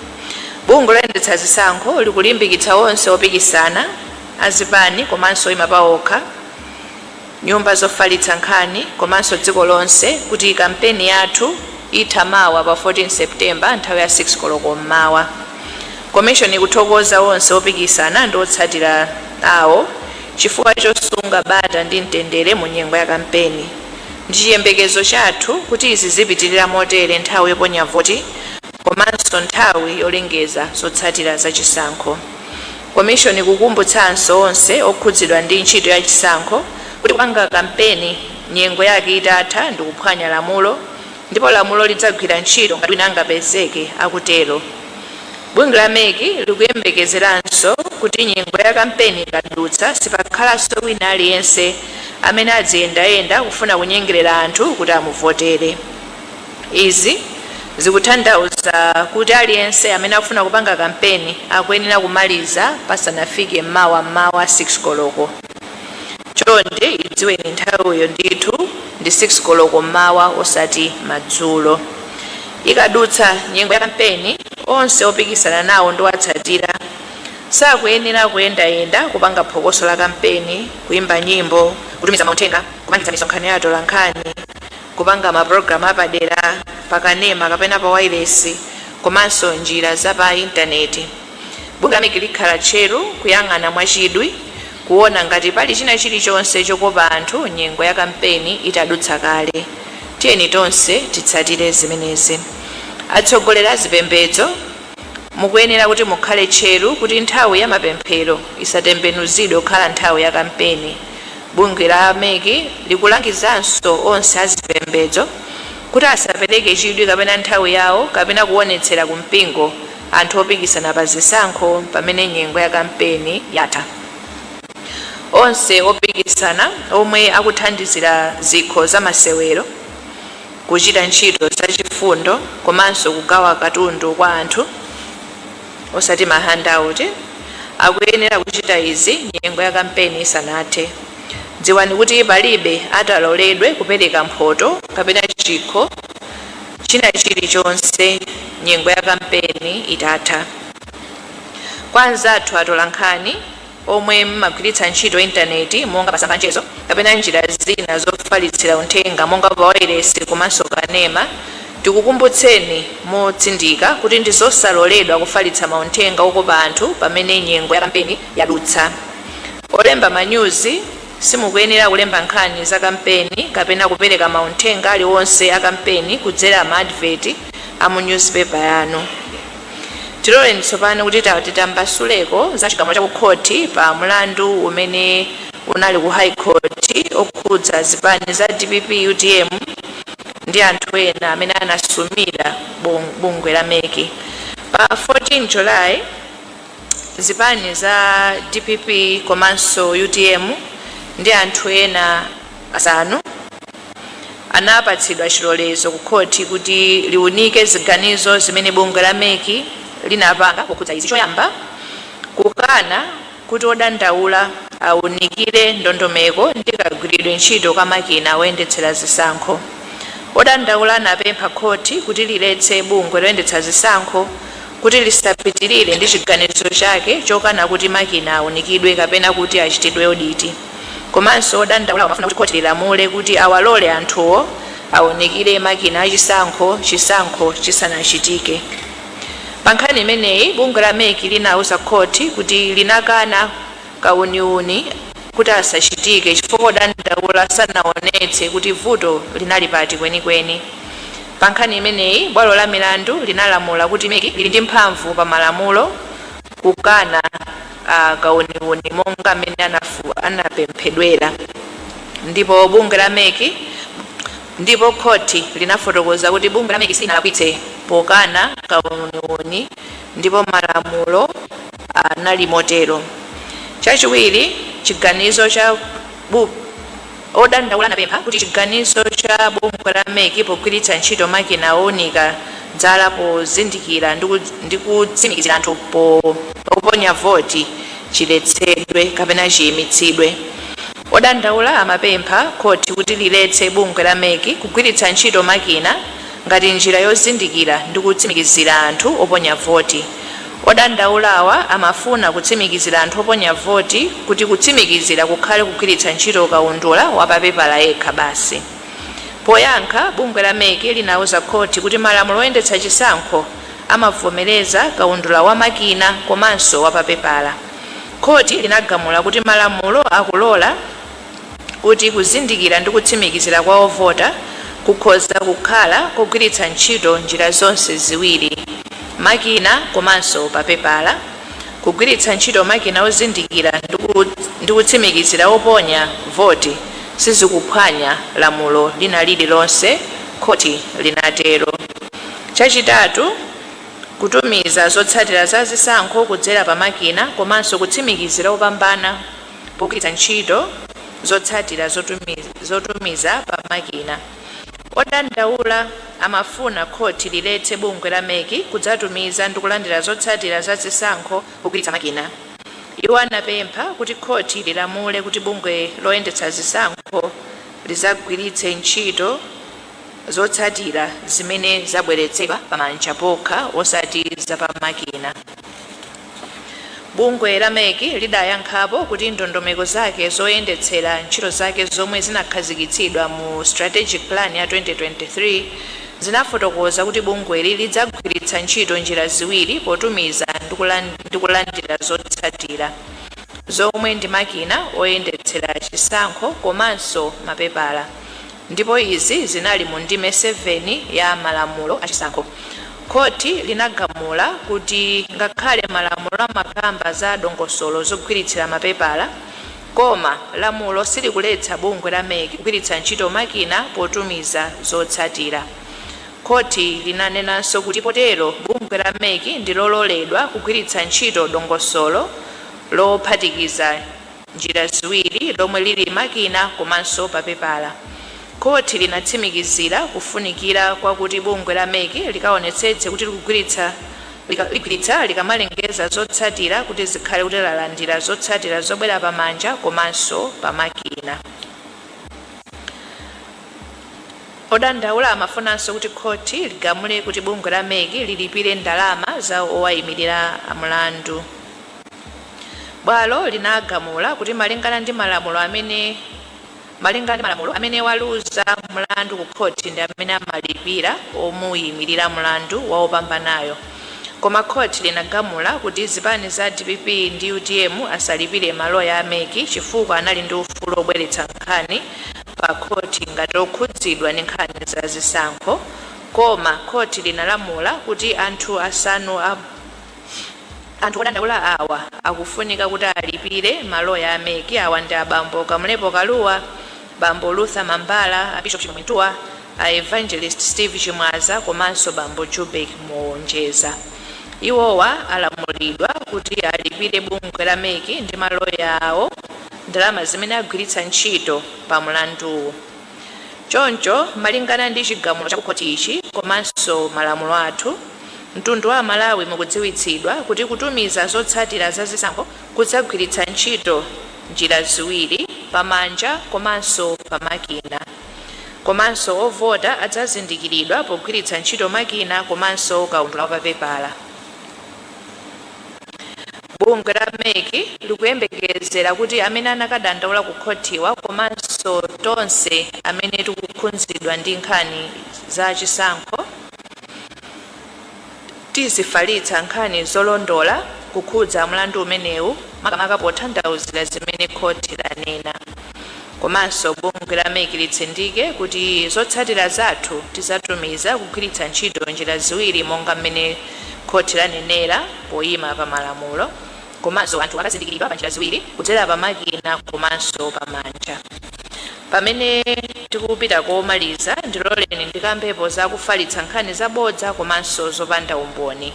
B: Bungwe loyendetsa zisankho likulimbikitsa onse opikisana, azipani komanso oyima paokha, nyumba zofalitsa nkhani komanso dziko lonse kuti kampeni yathu itha mawa pa 14 September nthawi ya 6 koloko mmawa. Komishoni ikuthokoza onse opikisana ndi otsatira awo chifukwa chosunga bata ndi mtendere mu nyengo ya kampeni. Ndi chiyembekezo chathu kuti izi zipitirira motere nthawi yoponya voti komanso nthawi yolengeza zotsatira za chisankho. Komishoni ikukumbutsanso onse okhudzidwa ndi ntchito ya chisankho kuti kupanga kampeni nyengo yake itatha ndi kuphwanya lamulo, ndipo lamulo lidzagwira ntchito ngati wina angapezeke akutero. Bungwe la MEC likuyembekezeranso kuti nyengo ya kampeni ikadutsa sipakhalanso wina aliyense amene adziyendayenda kufuna kunyengerera anthu kuti amuvotere. Izi zikutanthauza kuti aliyense amene akufuna kupanga kampeni akuyenera kumaliza pasanafike mmawa mmawa 6 koloko. Chonde idziweni nthawiyo ndithu ndi 6 koloko mmawa, osati madzulo. Ikadutsa nyengo ya kampeni, onse opikisana nawo ndi owatsatira sakuyenera kuyendayenda kupanga phokoso la kampeni, kuyimba nyimbo, kutumiza mauthenga, kupangitsa misonkhano ya atolankhani, kupanga mapulogalamu apadera pakanema kapena pa wailesi komanso njira za pa intaneti. Bungwe la MEC likhala tcheru kuyang'ana mwachidwi kuona ngati pali china chilichonse chokopa anthu nyengo ya kampeni itadutsa kale. Tiyeni tonse titsatire zimenezi. Atsogoleri a zipembedzo, mukuyenera kuti mukhale tcheru kuti nthawi ya mapemphero isatembenuzidwe kukhala nthawi ya kampeni. Bungwe la MEC likulangizanso onse azipembedzo kuti asapereke chidwi kapena nthawi yawo kapena kuonetsera kumpingo anthu opikisana pa zisankho pamene nyengo ya kampeni yatha. Onse opikisana omwe akuthandizira zikho za masewero, kuchita ntchito zachifundo komanso kugawa katundu kwa anthu, osati ma handout, akuyenera kuchita izi nyengo ya kampeni isanathe. Dziwani kuti palibe ataloledwe kupereka mphoto kapena chikho china chilichonse nyengo ya kampeni itatha. Kwa anzathu atolankhani omwe mmagwiritsa ntchito intaneti monga masamba mchezo kapena njira zina zofalitsira uthenga monga pa wailesi komanso kanema, tikukumbutseni motsindika kuti ndi zosaloledwa kufalitsa mauthenga okopa anthu pamene nyengo ya kampeni yadutsa. Olemba manyuzi, simukuyenera kulemba nkhani za kampeni kapena kupereka mauthenga aliwonse a kampeni kudzera ma advert a mu newspaper yanu. Tiloleni tsopano kuti titambasuleko za chigamulo cha ku khoti pa mlandu umene unali ku High Court okhudza zipani za DPP, UTM ndi anthu ena amene anasumira bungwe la MEC. Pa 14 July, zipani za DPP komanso UTM ndi anthu ena asanu anapatsidwa chilolezo ku khoti kuti liunike ziganizo zimene bungwe la MEC linapanga pokhudza izi. Choyamba, kukana kuti odandaula aunikire ndondomeko ndi kagwiridwe ntchito ka makina oyendetsera zisankho. Odandaula anapempha khoti kuti liletse bungwe loyendetsa zisankho kuti lisapitirire ndi chiganizo chake chokana kuti makina aunikidwe kapena kuti achitidwe audit. Komanso odandaula amafuna kuti khoti lilamule kuti awalole anthuwo Awunikire makina achisankho chisankho chisanachitike. Pa nkhani imeneyi, bungwe la MEC linauza khoti kuti linakana kauniuni kuti asachitike chifukwa odandaula sanaonetse kuti vuto linali pati kwenikweni. Pa nkhani imeneyi, bwalo la milandu linalamula kuti MEC lili ndi mphamvu pa malamulo kukana kauniuni monga mmene anapemphedwera. Ndipo bungwe la MEC, ndipo khoti linafotokoza kuti bungwe la MEC silinalakwitse pokana kauniuni ndipo malamulo anali motero. Chachiwiri, chiganizo cha odandaula anapempha kuti chiganizo cha bungwe la MEC pogwiritsa ntchito makina owunika dzala pozindikira ndi kutsimikizira anthu poponya voti chiletsedwe kapena chiyimitsidwe. Odandaula amapempha khoti kuti liletse bungwe la MEC kugwiritsa ntchito makina ngati njira yozindikira ndi kutsimikizira anthu oponya voti. Odandaulawa amafuna kutsimikizira anthu oponya voti kuti kutsimikizira kukhale kugwiritsa ntchito kaundula wapapepala yekha basi. Poyankha, bungwe la MEC linauza khoti kuti malamulo oyendetsa chisankho amavomereza kaundula wa makina komanso wapapepala. Khoti linagamula kuti malamulo akulola kuti kuzindikira ndi kutsimikizira kwa ovota kukhoza kukhala kogwiritsa ntchito njira zonse ziwiri, makina komanso papepala. Kugwiritsa ntchito makina ozindikira ndi kutsimikizira oponya voti sizikuphwanya lamulo lina lililonse, khoti linatero. Chachitatu, kutumiza zotsatira za zisankho kudzera pa makina komanso kutsimikizira opambana pogwiritsa ntchito zotsatira zotumiza pa makina. Odandaula amafuna khoti liletse bungwe la MEC kudzatumiza ndi kulandira zotsatira za zisankho pogwiritsa makina. Iwo anapempha kuti khoti lilamule kuti bungwe loyendetsa zisankho lizagwiritse ntchito zotsatira zimene zabweretsedwa pamanja pokha, osati zapamakina. Bungwe la MEC lidayankhapo kuti ndondomeko zake zoyendetsera ntchito zake zomwe zinakhazikitsidwa mu strategic plan ya 2023 zinafotokoza kuti bungweli lidzagwiritsa ntchito njira ziwiri potumiza ndi kulandira zotsatira, zomwe ndi makina oyendetsera chisankho komanso mapepala, ndipo izi zinali mu ndime 7 ya malamulo achisankho. Khoti linagamula kuti ngakhale malamulo amakamba za dongosolo zogwiritsira mapepala, koma lamulo silikuletsa bungwe la MEC kugwiritsa ntchito makina potumiza zotsatira. Khoti linanenanso kuti potero bungwe la MEC ndi lololedwa kugwiritsa ntchito dongosolo lophatikiza njira ziwiri lomwe lili makina komanso papepala. Khoti linatsimikizira kufunikira kwakuti bungwe la MEC likaonetsetse kuti ligwiritsa likamalengeza zotsatira kuti zikhale kuti lalandira zotsatira zobwera pamanja komanso pamakina. Odandaula amafunanso kuti khoti ligamule kuti bungwe la MEC lilipire ndalama za owayimirira mlandu. Bwalo linagamula kuti malingana ndi malamulo, amene waluza mlandu ku khoti ndi amene amalipira omuyimirira mlandu waopambanayo. Koma khoti linagamula kuti zipani za DPP ndi UTM asalipire maloya a MEC chifukwa anali ndi ufulu obweretsa nkhani pa khoti ngati okhudzidwa ndi nkhani za zisankho. Koma khoti linalamula kuti anthu asanu a anthu odandaula awa akufunika kuti alipire maloya a MEC. Awa ndi abambo Kamlepo Kalua, bambo Luther Mambala, a Bishop Chimwemwe, a Evangelist Steve Chimwaza komanso bambo Jubek Muonjeza. Iwowa alamulidwa kuti alipire bungwe la MEC ndi maloya awo ndalama zimene agwiritsa ntchito pa mlanduwu. Choncho, malingana ndi chigamulo cha khoti ichi komanso malamulo athu, mtundu wa Malawi mukudziwitsidwa kuti kutumiza zotsatira za zisankho kudzagwiritsa ntchito njira ziwiri, pamanja komanso pamakina, komanso ovota adzazindikiridwa pogwiritsa ntchito makina komanso kaundula wapapepala. Bungwe la MEC likuyembekezera kuti amene anakadandaula ku khotiwa komanso tonse amene tikukhudzidwa ndi nkhani za chisankho tizifalitsa nkhani zolondola kukhudza mlandu umenewu, makamaka potanthauzira zimene khoti lanena. Komanso bungwe la MEC litsindike kuti zotsatira zathu tizatumiza kugwiritsa ntchito njira ziwiri monga mmene khoti lanenera poyima pa malamulo, komanso anthu akazindikiridwa pa njira ziwiri, kudzera pa makina komanso pamanja. Pamene tikupita komaliza, ndiloleni ndikambepo za kufalitsa nkhani zabodza komanso zopanda umboni.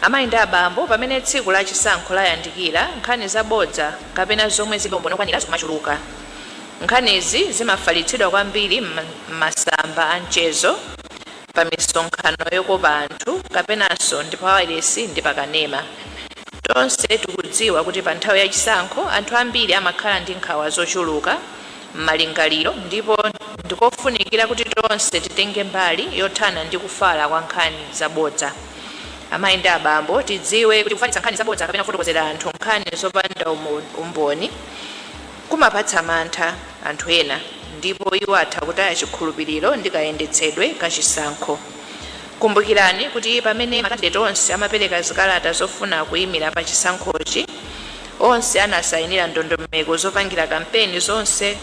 B: Amayi ndi abambo, pamene tsiku la chisankho layandikira, nkhani zabodza kapena zomwe zilibe umboni okwanira zikumachuluka. Nkhanizi zimafalitsidwa kwambiri m'masamba a mchezo, pa misonkhano yokopa anthu, kapenanso ndi pa wailesi ndi pakanema. Tonse tikudziwa kuti pa nthawi yachisankho anthu ambiri amakhala ndi nkhawa zochuluka m'malingaliro, ndipo ndikofunikira kuti tonse titenge mbali yothana ndi kufala kwa nkhani zabodza. Amayi ndi abambo, tidziwe kuti kufalitsa nkhani zabodza kapena kufotokozera anthu nkhani zopanda umboni kumapatsa mantha anthu ena, ndipo iwo atha kutaya chikhulupiriro ndi kayendetsedwe kachisankho. Kumbukirani kuti pamene makandideti onse amapereka zikalata zofuna kuyimira pa chisankhochi, onse anasayinira ndondomeko zopangira kampeni zonse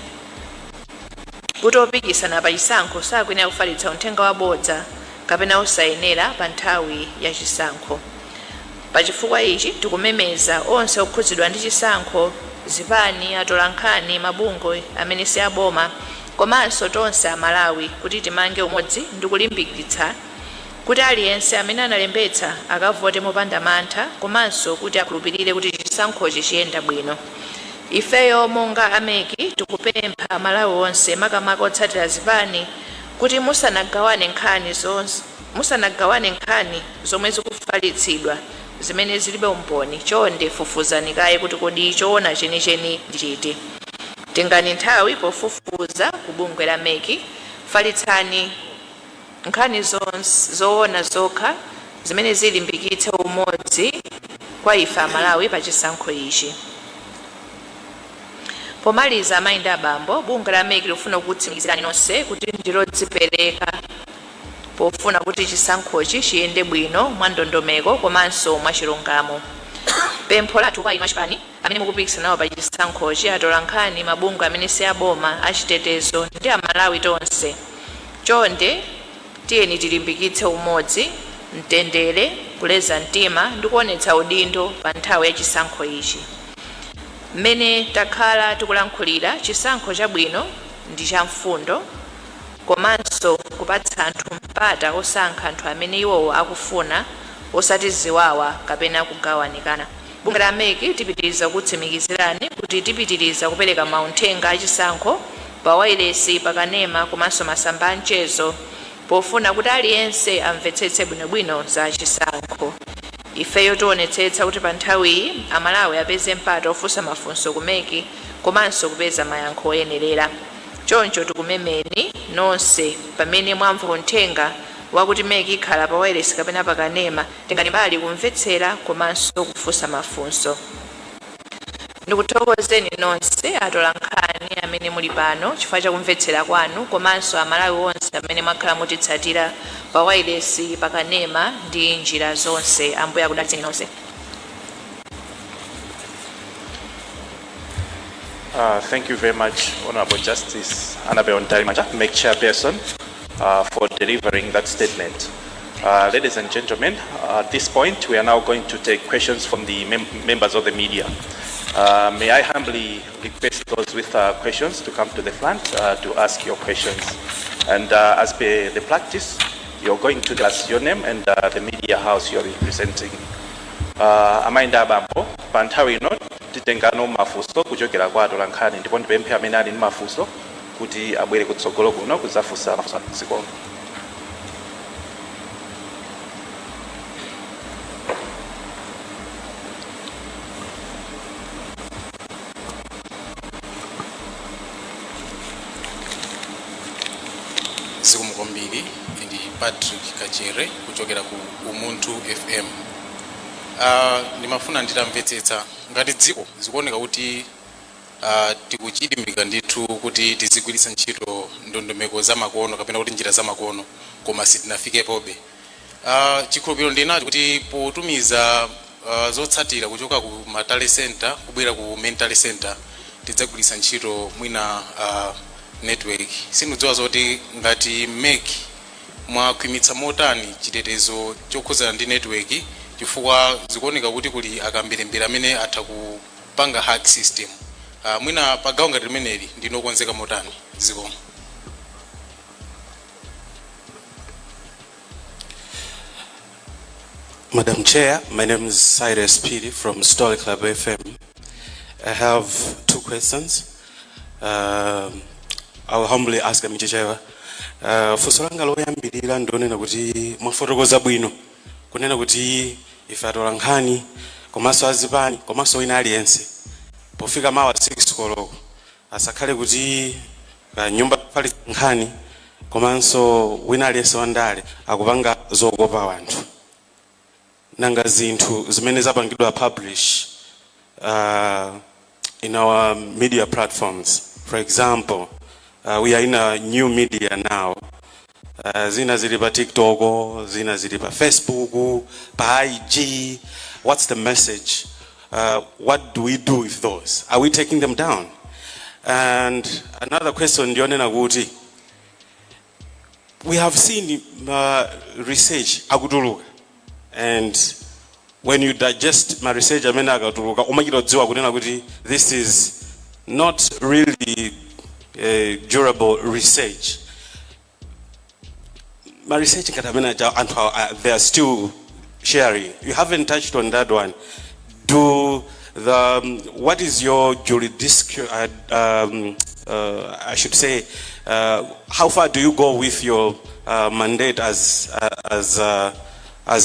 B: kuti opikisana pa chisankho sakuyenera kufalitsa uthenga wabodza kapena osayenera pa nthawi ya chisankho. Pachifukwa ichi, tikumemeza onse okhudzidwa ndi chisankho, zipani, atolankhani, mabungwe amene si aboma, komanso tonse Amalawi kuti timange umodzi ndi kulimbikitsa kuti aliyense amene analembetsa akavote mopanda mantha, komanso kuti akhulupirire kuti chisankhochi chiyenda bwino. Ifeyo monga a MEC tikupempha Amalawi onse, makamaka otsatira zipani, kuti musanagawane nkhani zomwe zikufalitsidwa zimene zilibe umboni, chonde fufuzani kaye kuti kodi choona chenicheni ndi chiti. Tengani nthawi pofufuza ku bungwe la MEC. Falitsani nkhani zoona zokha zimene zilimbikitse umodzi kwa ife Amalawi pa chisankho ichi. Pomaliza, amayi ndi abambo, bungwe la MEC lifuna kukutsimikizirani nonse kuti ndilodzipereka pofuna kuti chisankhochi chiyende bwino mwa ndondomeko komanso mwachilungamo. Pempho lathu kwa inu achipani amene mukupikisana nawo pa chisankhochi, atolankhani, mabungwe amene si aboma, achitetezo ndi Amalawi tonse, chonde tiyeni tilimbikitse umodzi, mtendere, kuleza mtima ndi kuonetsa udindo pa nthawi ya chisankho ichi. Mmene takhala tikulankhulira, chisankho chabwino ndi cha mfundo komanso kupatsa anthu mpata osankha anthu amene iwowo akufuna, osati ziwawa kapena kugawanikana. Bungwe la MEC tipitiriza kutsimikizirani kuti tipitiriza kupereka mauthenga achisankho pa wailesi, pakanema komanso masamba a mchezo pofuna kuti aliyense amvetsetse bwinobwino za chisankho. Ifeyo tionetsetsa kuti pa nthawiyi Amalawi apeze mpata ofunsa mafunso ku MEC komanso kupeza mayankho oyenerera. Choncho tikumemeni nonse, pamene mwamva uthenga wakuti MEC ikhala pa wailesi kapena pakanema, tengani mbali kumvetsera komanso kufunsa mafunso. Ndikuthokozeni nonse atolankhani amene muli pano chifukwa chakumvetsera kwanu, komanso Amalawi onse amene mwakhala mutitsatira pa wailesi, pakanema ndi njira zonse. Ambuye akudalitseni nonse.
C: Thank you very much, Honorable Justice Annabel Mtalimanja, MEC Chairperson, for delivering that statement. Ladies and gentlemen, at this point, we are now going to take questions from the members of the media. May I humbly request those with questions to come to the front to ask your questions. And as per the practice, you're going to tell us your name and the media house you're representing. Amayi ndi abambo, pa nthawi ino titengano mafunso kuchokera kwa atolankhani, ndipo ndipemphe amene ali ndi mafunso kuti abwere kutsogolo kuno kudzafunsa mafunso. Zikomo.
D: Zikomo kwambiri. Ndi Patrick Kachere kuchokera ku Umunthu FM. Ndimafuna nditamvetsetsa ngati dziko zikuoneka kuti tikuchilimika ndithu kuti tizigwiritsa ntchito ndondomeko zamakono kapena kuti njira zamakono, koma sitinafikepobe. Chikhulupiriro ndinacho kuti potumiza zotsatira kuchoka ku ma tally center kubwera ku main tally center tidzagwiritsa ntchito mwina network. Sindidziwa zoti ngati MEC mwakhwimitsa motani chitetezo chokhudzana ndi network, chifukwa zikuoneka kuti kuli akamberembere amene atha kupanga hack system. Mwina pagawo ngati limeneli ndinokonzeka motani? Zikomo.
E: Madam Chair, my name is Cyrus Piri from Story Club FM. I have two questions. I will humbly ask them, Chair. Funso langa loyambirira ndionena kuti mwafotokoza bwino kunena kuti ife atola nkhani komanso azipani komanso wina aliyense pofika mawa 6 koloko asakhale kuti nyumba pali nkhani komanso wina aliyense wandale akupanga zokopa wanthu. Nanga zinthu zimene zapangidwa publish in our media platforms, for example, we are in a new media now, zina zili pa TikTok, zina zili pa Facebook, pa IG. What's the message? What do we do with those? Are we taking them down? And another question ndionena kuti we have seen research akutuluka, and when you digest ma research amene akatuluka umachita kudziwa kunena kuti this is not really durable research. Ma research ngati amene aja anthu they are still sharing. You haven't touched on that one. Do the what is your jurisdiction, I should say, how far do you go with your mandate as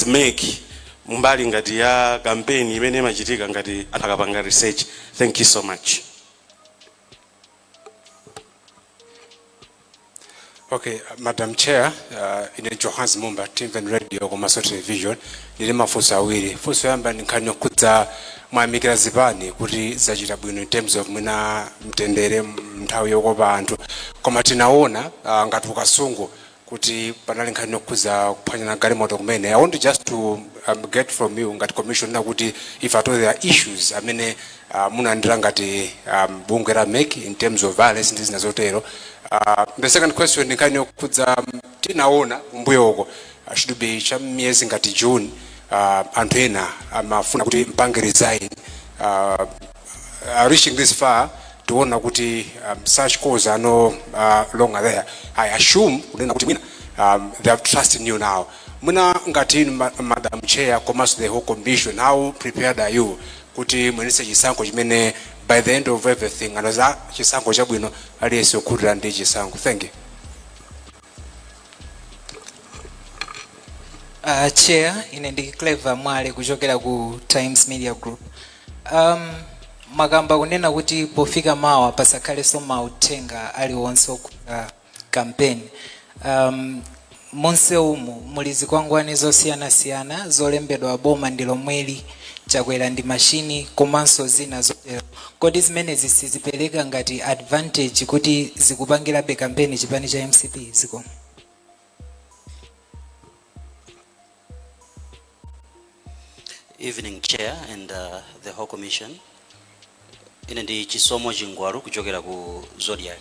E: MEC mbali ngati ya campaign imene imachitika ngati anthu akapanga research? Thank you so much.
F: Okay, Madam Chair, ine Johannes Mumba, Timveni Radio komanso Television, ndili mafunso awiri. Funso yoyamba ndi nkhani yokhudza mwayamikira zipani kuti zachita bwino in terms of mwina mtendere nthawi yokopa anthu, koma tinaona ngati ukasungu kuti panali nkhani yokhudza kuphwanyana galimoto kumene. I want just to get from you ngati commission kuti if at all there are issues amene munalandira ngati bungwe la MEC in terms of violence ndi zina zotero. The second question ndi nkhani yokhudza tinaona kumbuyo uko, should be cha miyezi ngati June, anthu ena amafuna kuti mpange resign. Reaching this far, tiona kuti such calls are no longer there. I assume kunena kuti mwina they have trust in you now. Mwina ngati inu Madam Chair komanso the whole commission, how prepared are you kuti muyendetse chisankho chimene by the end of everything anaza chisankho chabwino, aliyense okhutira ndi chisankho? Thank you.
G: Chair, ine ndi Clever Mwale kuchokera ku Times Media Group. Makamba kunena kuti pofika mawa pasakhalenso mauthenga aliwonse okhudza campaign. Monse umu muli zikwangwani zosiyanasiyana zolembedwa "Boma ndi lomweli", "Chakwera ndi machine" komanso zina zotero. Kodi zimenezi sizipereka ngati advantage kuti zikupangirabe kampeni chipani cha MCP? Zikomo.
H: Evening, Chair and the whole commission. Ine ndi Chisomo Chingwalu kuchokera ku Zodiak.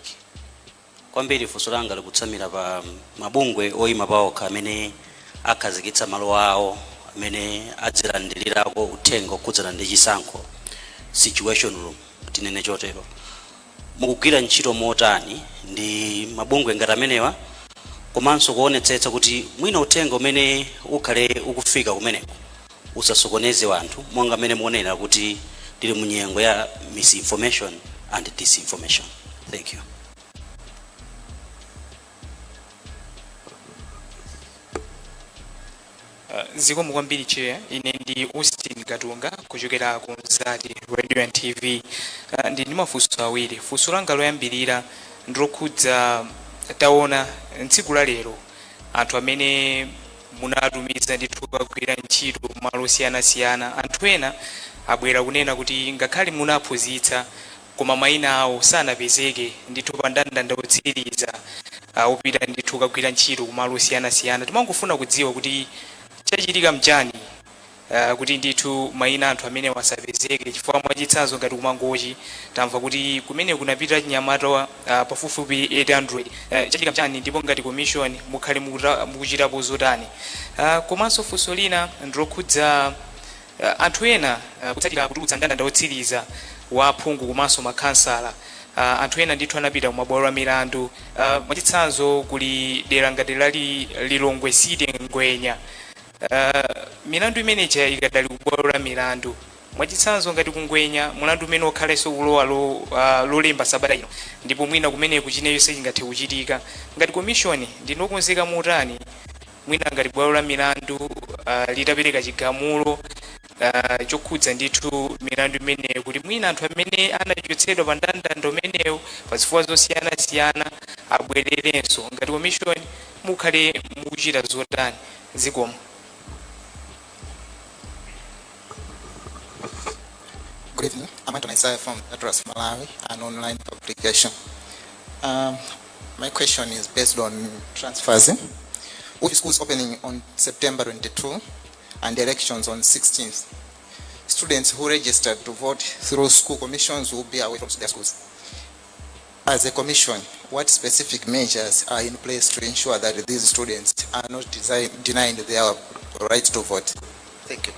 H: Kwambiri funso langa likutsamira pa mabungwe oyima paokha amene akhazikitsa malo awo amene adzilandirirako uthenga okhudzana ndi chisankho, situation room tinene chotero. Mukugwira ntchito motani ndi mabungwe ngati amenewa komanso kuonetsetsa kuti mwina uthenga umene ukhale ukufika kumeneko usasokoneze wanthu, monga mmene muonera kuti tili mu nyengo ya misinformation and disinformation? Thank you.
I: Zikomo kwambiri, Chair. Ine ndi Austin Katunga kuchokera ku Mzati Radio and TV. Ndi mafunso awiri. Funso langa loyambirira ndilokhudza taona tsiku la lero anthu amene Munatumiza ndithu kugwira ntchito malo osiyanasiyana. Anthu ena abwera kunena kuti ngakhale munaphunzitsa, koma mayina awo sanapezeke ndithu pa ndandanda otsiriza opita ndithu kugwira ntchito kumalo osiyanasiyana. Timangofuna kudziwa kuti chachitika mchani kuti ndithu mayina anthu amene wasapezeke, chifukwa mwachitsanzo ngati kuMangochi tamva kuti kumene kunapita chinyamata pafupifupi 800. Chachitika mchani, ndipo ngati commission mukhale mukuchitapo zotani? Komanso funso lina ndilokhudza anthu ena kutsatira kutulutsa ndandanda otsiriza wa aphungu komanso makhansala, anthu ena ndithu anapita kumabwalo a milandu. Mwachitsanzo kuli dera ngati lali Lilongwe City, Ngwenya, milandu imeneja ikadali kubwalo la milandu. Mwachitsanzo ngati kuNgwenya, mulandu umene ukhalenso kulowa lolemba sabata ino, ndipo mwina kumeneku chineyonse chingathe kuchitika. Ngati commission ndinokonzeka motani, mwina ngati bwalo la milandu litapereka chigamulo chokhudza ndithu milandu imeneyo, kuti mwina anthu amene anachotsedwa pa ndandanda umenewu pa zifukwa zosiyanasiyana abwererenso? Ngati commission mukhale mukuchita zotani? Zikomo.
J: Good evening. I'm Anton Isaiah from Atlas Malawi, an online publication. My question is based on transfers. With schools opening on September 22 and elections on 16th, students who registered to vote through school commissions will be away from their schools. As a commission, what specific measures are in place to ensure that these students are not denied their right to vote? Thank you.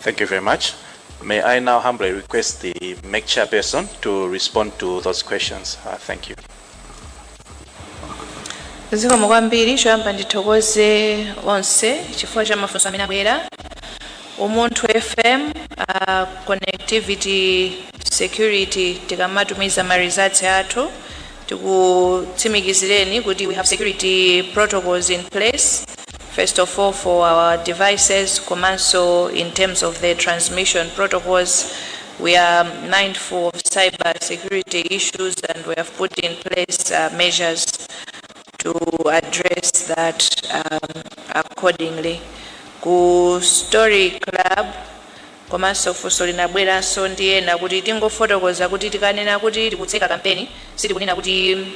C: Thank you very much. May I now humbly request the MEC chairperson to respond to those questions. Thank you.
B: Zikomo kwambiri. Choyamba ndithokoze onse chifukwa cha mafunso amene abwera. Umunthu FM, connectivity security, tikamatumiza ma results athu, tikutsimikizireni kuti we have security protocols in place, first of all for our devices, komanso in terms of the transmission protocols. We are mindful of cyber security issues and we have put in place measures to address that accordingly. Ku Story Club, komanso funso linabweranso ndi ena kuti tingofotokoza kuti tikanena kuti tikutseka kampeni, sitikunena kuti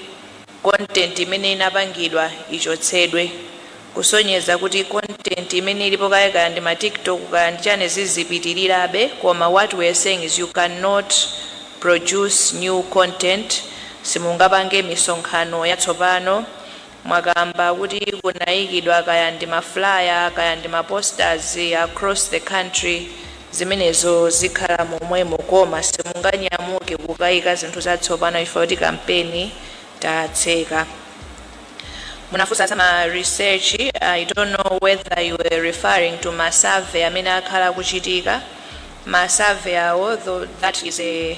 B: content imene inapangidwa ichotsedwe, kusonyeza kuti content imene ilipo kaya, kaya ndi ma TikTok, kaya ndi chani, zizipitirirabe. Koma what we are saying is you cannot produce new content, simungapange misonkhano yatsopano. Mwakamba kuti kunayikidwa kaya ndi ma flyer, kaya ndi ma posters across the country, zimenezo zikhala momwemo, koma simunganyamuke kukayika zinthu zatsopano ife kuti kampeni tatseka. Munafunsa za ma research. I don't know whether you were referring to ma survey amene akhala kuchitika. Ma survey awo, though, that is a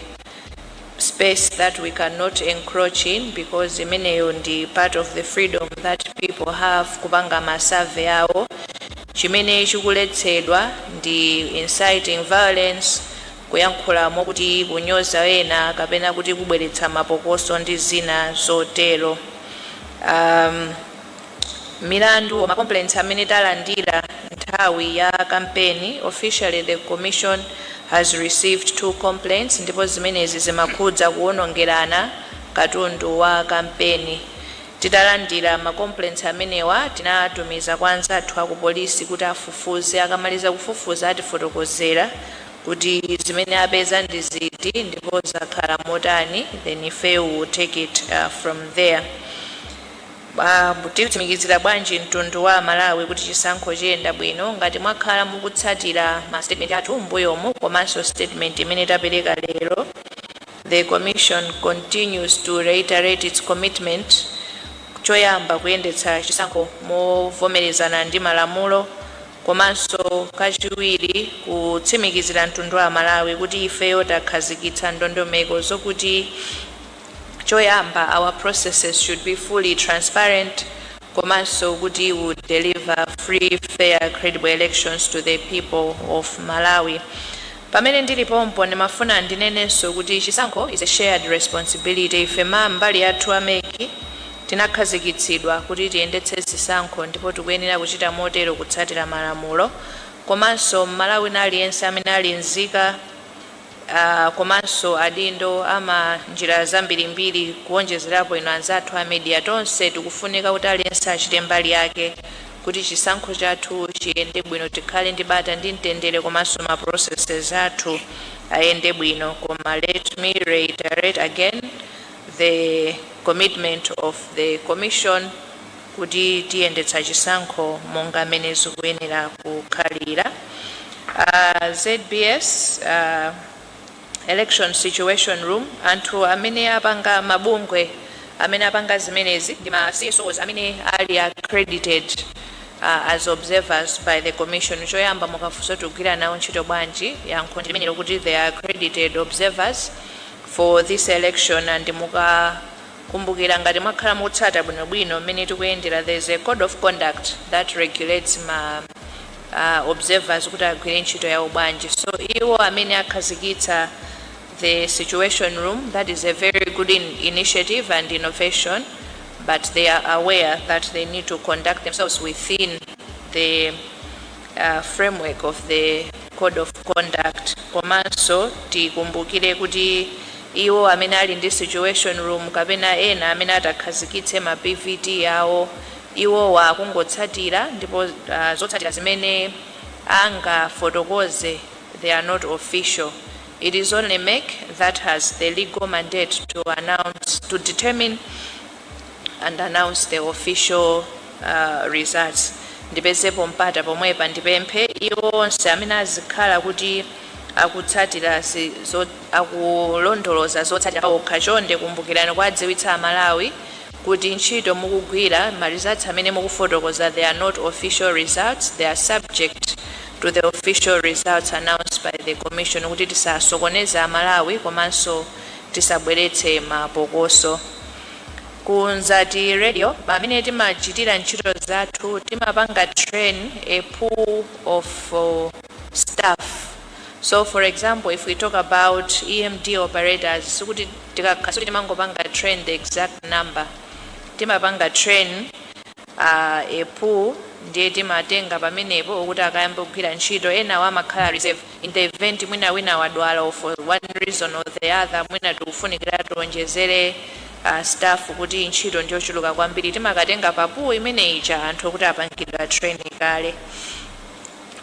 B: space that we cannot encroach in, because imeneyo ndi part of the freedom that people have kupanga ma survey awo. Chimene chikuletsedwa ndi inciting violence, kuyankhula mokuti kunyoza ena kapena kuti kubweretsa mapokoso ndi zina zotero. Milandu, ma complaints amene talandira nthawi ya kampeni, officially the commission has received two complaints, ndipo zimenezi zimakhudza kuwonongerana katundu wa kampeni. Titalandira ma complaints amenewa, tinatumiza kwa anzathu aku polisi kuti afufuze. Akamaliza kufufuza, atifotokozera kuti zimene apeza ndi ziti ndipo zakhala motani, then ife will take it from there. Titsimikizira bwanji mtundu wa Malawi kuti chisankho chiyenda bwino? Ngati mwakhala mukutsatira ma statement athu mbuyomu komanso statement imene tapereka lero, the commission continues to reiterate its commitment, choyamba kuyendetsa chisankho movomerezana ndi malamulo, komanso kachiwiri kutsimikizira mtundu wa Malawi kuti ifeyo takhazikitsa ndondomeko zokuti choyamba our processes should be fully transparent, komanso kuti we deliver free, fair, credible elections to the people of Malawi. Pamene ndilipompo, ndimafuna ndinenenso kuti chisankho is a shared responsibility. Ife ma mbali yathu a MEC tinapereka Tinakhazikitsidwa kuti tiyendetse zisankho ndipo tikuyenera kuchita motero kutsatira malamulo. Komanso Mmalawi aliyense amene ali nzika, komanso adindo ama njira zambirimbiri, kuwonjezerapo ino anzathu a media, tonse tikufunika kuti aliyense achite mbali yake kuti chisankho chathu chiyende bwino, tikhale ndi bata ndi mtendere, komanso ma processes athu ayende bwino. Koma let me reiterate again the commitment of the commission kuti tiyendetsa chisankho monga mmene zikuyenera kukhalira. ZBS election situation room, anthu amene apanga, mabungwe amene apanga zimenezi ndi ma CSOs amene ali accredited as observers by the commission. Choyamba, mukafunsa tikugwira nawo ntchito bwanji, yankho ndi limenelo kuti they are accredited observers for this election. And mukakumbukira, ngati mwakhala mukutsata bwinobwino mmene tikuyendera, there is a code of conduct that regulates ma observers kuti agwire ntchito yawo bwanji. So iwo amene akhazikitsa the situation room, that is a very good initiative and innovation, but they are aware that they need to conduct themselves within the framework of the code of conduct. Komanso tikumbukire kuti iwo amene ali ndi situation room kapena ena amene atakhazikitse ma PVT yawo, iwowa akungotsatira, ndipo zotsatira zimene angafotokoze, they are not official. It is only MEC that has the legal mandate to announce, to determine and announce the official results. Ndipezepo mpata pomwepa ndipemphe iwo onse amene azikhala kuti akutsatira akulondoloza zotsatira pawokha, chonde kumbukirani kuwadziwitsa Amalawi kuti ntchito mukugwira, ma results amene mukufotokoza, they are not official results. They are subject to the official results announced by the commission, kuti tisasokoneze Amalawi komanso tisabweretse mapokoso. Ku Mzati Radio, pamene timachitira ntchito zathu, timapanga train a pool of staff. So for example, if we talk about EMD operators, sikuti tikakhala timangopanga train the exact number. Timapanga train a pool, ndiye timatenga pamenepo okuti akayamba kugwira ntchito. Enawo amakhala reserve in the event mwina wina wadwala or for one reason or the other, mwina tikufunikira tionjezere staff kuti ntchito ndiyochuluka kwambiri, timakatenga pa pool imene ija anthu okuti apangidwa training kale.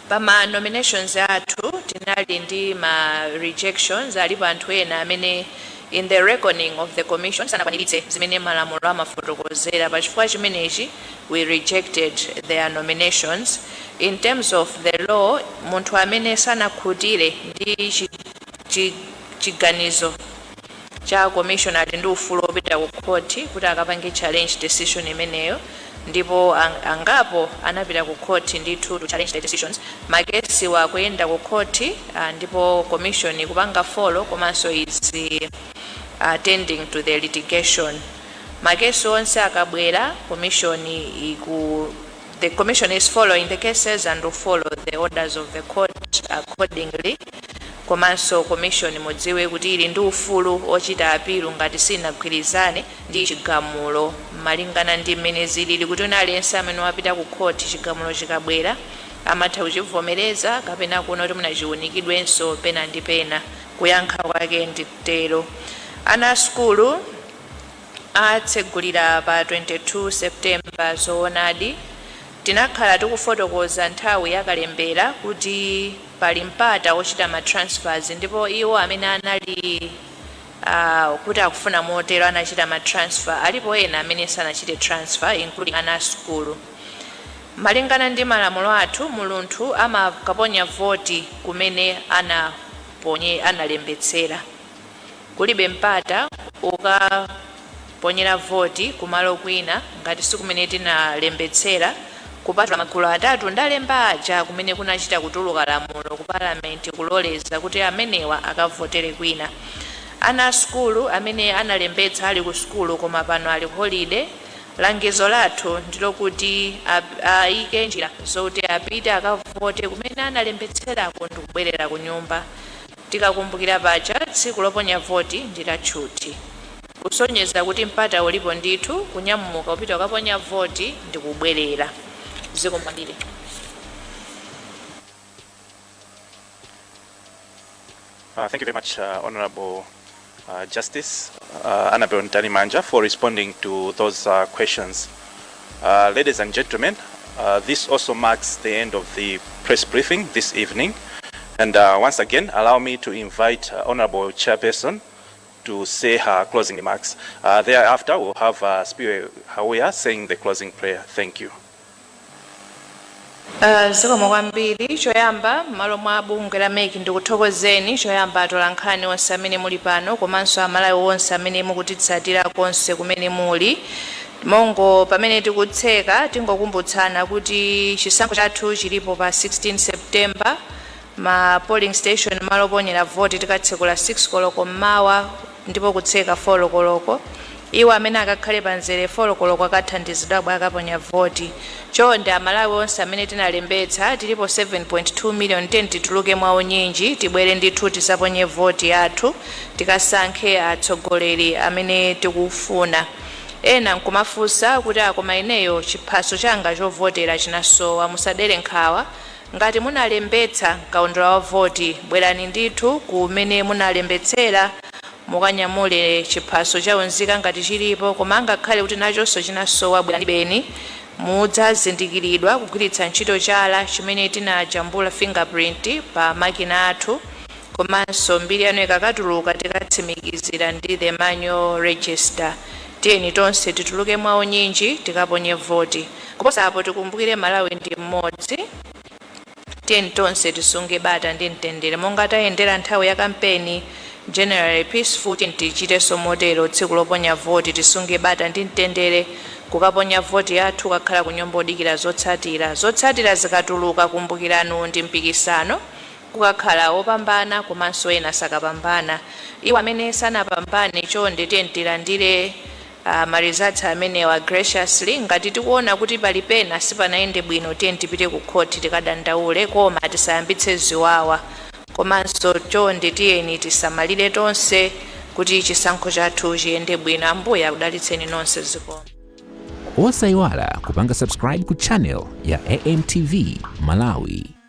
B: Pama nominations athu tinali ndi ma rejections. Alipo anthu ena amene in the reckoning of the commission sanakwaniritse zimene malamulo amafotokozera. Pachifukwa chimenechi we rejected their nominations. In terms of the law, munthu amene sanakhutire ndi chiganizo cha commission ali ndi ufulu wopita ku court kuti akapange challenge decision imeneyo, ndipo angapo anapita ku court ndithu to challenge the decisions. Makesi wakuyenda ku court, ndipo commission ikupanga follow komanso is attending to the litigation. Makesi onse akabwera, commission iku the commission is following the cases and will follow the orders of the court accordingly. Komanso commission, mudziwe kuti ili ndi ufulu ochita appeal ngati sinagwirizane ndi chigamulo. Malingana ndi mmene zilili, kuti wina aliyense amene wapita ku court, chigamulo chikabwera amatha kuchivomereza kapena kuona kuti munachiunikidwenso pena ndi pena. Kuyankha kwake nditero. Ana a sukulu atsegulira pa 22 September. Zoonadi, tinakhala tikufotokoza nthawi yakalembera kuti pali mpata wochita ma transfers, ndipo iwo amene anali kuti akufuna motero anachita ma transfer. Alipo ena amene sanachite transfer, including ana a sukulu. Malingana ndi malamulo athu, munthu amakaponya voti kumene anaponye, analembetsera. Kulibe mpata ukaponyera voti kumalo kwina ngati sikumene tinalembetsera, kupatula magulu atatu ndalemba aja kumene kunachita kutuluka lamulo ku Palamenti kuloleza kuti amenewa akavotere kwina. Ana a sukulu amene analembetsa ali ku sukulu koma pano ali holiday, langizo lathu ndilokuti ayike njira zoti apite akavote kumene analembetserako ndikubwerera ku nyumba. Tikakumbukira paja, tsiku loponya voti ndi latchuthi. Kusonyeza kuti mpata ulipo ndithu kunyamuka kupita kukaponya voti ndi kubwerera. Zikomo kwambiri.
C: Thank you very much, Honorable Justice Annabel Mtalimanja, for responding to those questions. Ladies and gentlemen, this also marks the end of the press briefing this evening. And once again, allow me to invite Honorable Chairperson to say her closing remarks. Thereafter, we'll have Spiwe Hawea saying the closing prayer. Thank you.
B: Zikomo kwambiri. Choyamba, m'malo mwa bungwe la MEC ndikuthokozeni choyamba atolankhani onse amene muli pano komanso Amalawi onse amene mukutitsatira konse kumene muli. Mongo pamene tikutseka, tingokumbutsana kuti chisankho chathu chilipo pa 16 September. Ma polling station, malo oponyera voti, tikatsekula 6 koloko mmawa ndipo kutseka 4 koloko. Iwo amene akakhale pamzere 4 koloko akathandizidwa bwa akaponya voti. Chonde Amalawi onse amene tinalembetsa, tilipo 7.2 million, tiyeni tituluke mwaunyinji, tibwere ndithu tizaponye voti yathu, tikasankhe atsogoleri amene tikufuna. Ena nkumafunsa kuti akoma ineyo chiphaso changa chovotera chinasowa, musadere nkhawa. Ngati munalembetsa kaundula wa voti, bwerani ndithu kumene munalembetsera mukanyamule chiphaso chaunzika ngati chilipo. Koma angakhale kuti nachonso chinasowa, bwerani beni, mudzazindikiridwa kugwiritsa ntchito chala chimene tinajambula, fingerprint, pa makina athu. Komanso mbiri yanu ikakatuluka tikatsimikizira ndi the manual register. Tiyeni tonse tituluke mwaunyinji tikaponye voti. Kuposa apo, tikumbukire Malawi ndi mmodzi. Tiyeni tonse tisunge bata ndi mtendere monga tayendera nthawi ya kampeni, generally peaceful. Tiyeni tichitenso motero tsiku loponya voti, tisunge bata ndi mtendere kukaponya voti yathu, kukakhala ku nyumba odikira zotsatira. Zotsatira zikatuluka, kumbukirani ndi mpikisano, kukakhala wopambana komanso ena sakapambana. Iwo amene sanapambane, chonde tiyeni tilandire ma results amenewa graciously. Ngati tikuona kuti pali pena sipanayende bwino, tiyeni tipite ku khoti tikadandaule, koma tisayambitse ziwawa. Komanso chonde tiyeni tisamalire tonse kuti chisankho chathu chiyende bwino. Ambuye akudalitseni nonse. Zikomo.
A: Osayiwala kupanga subscribe ku channel ya AMTV Malawi.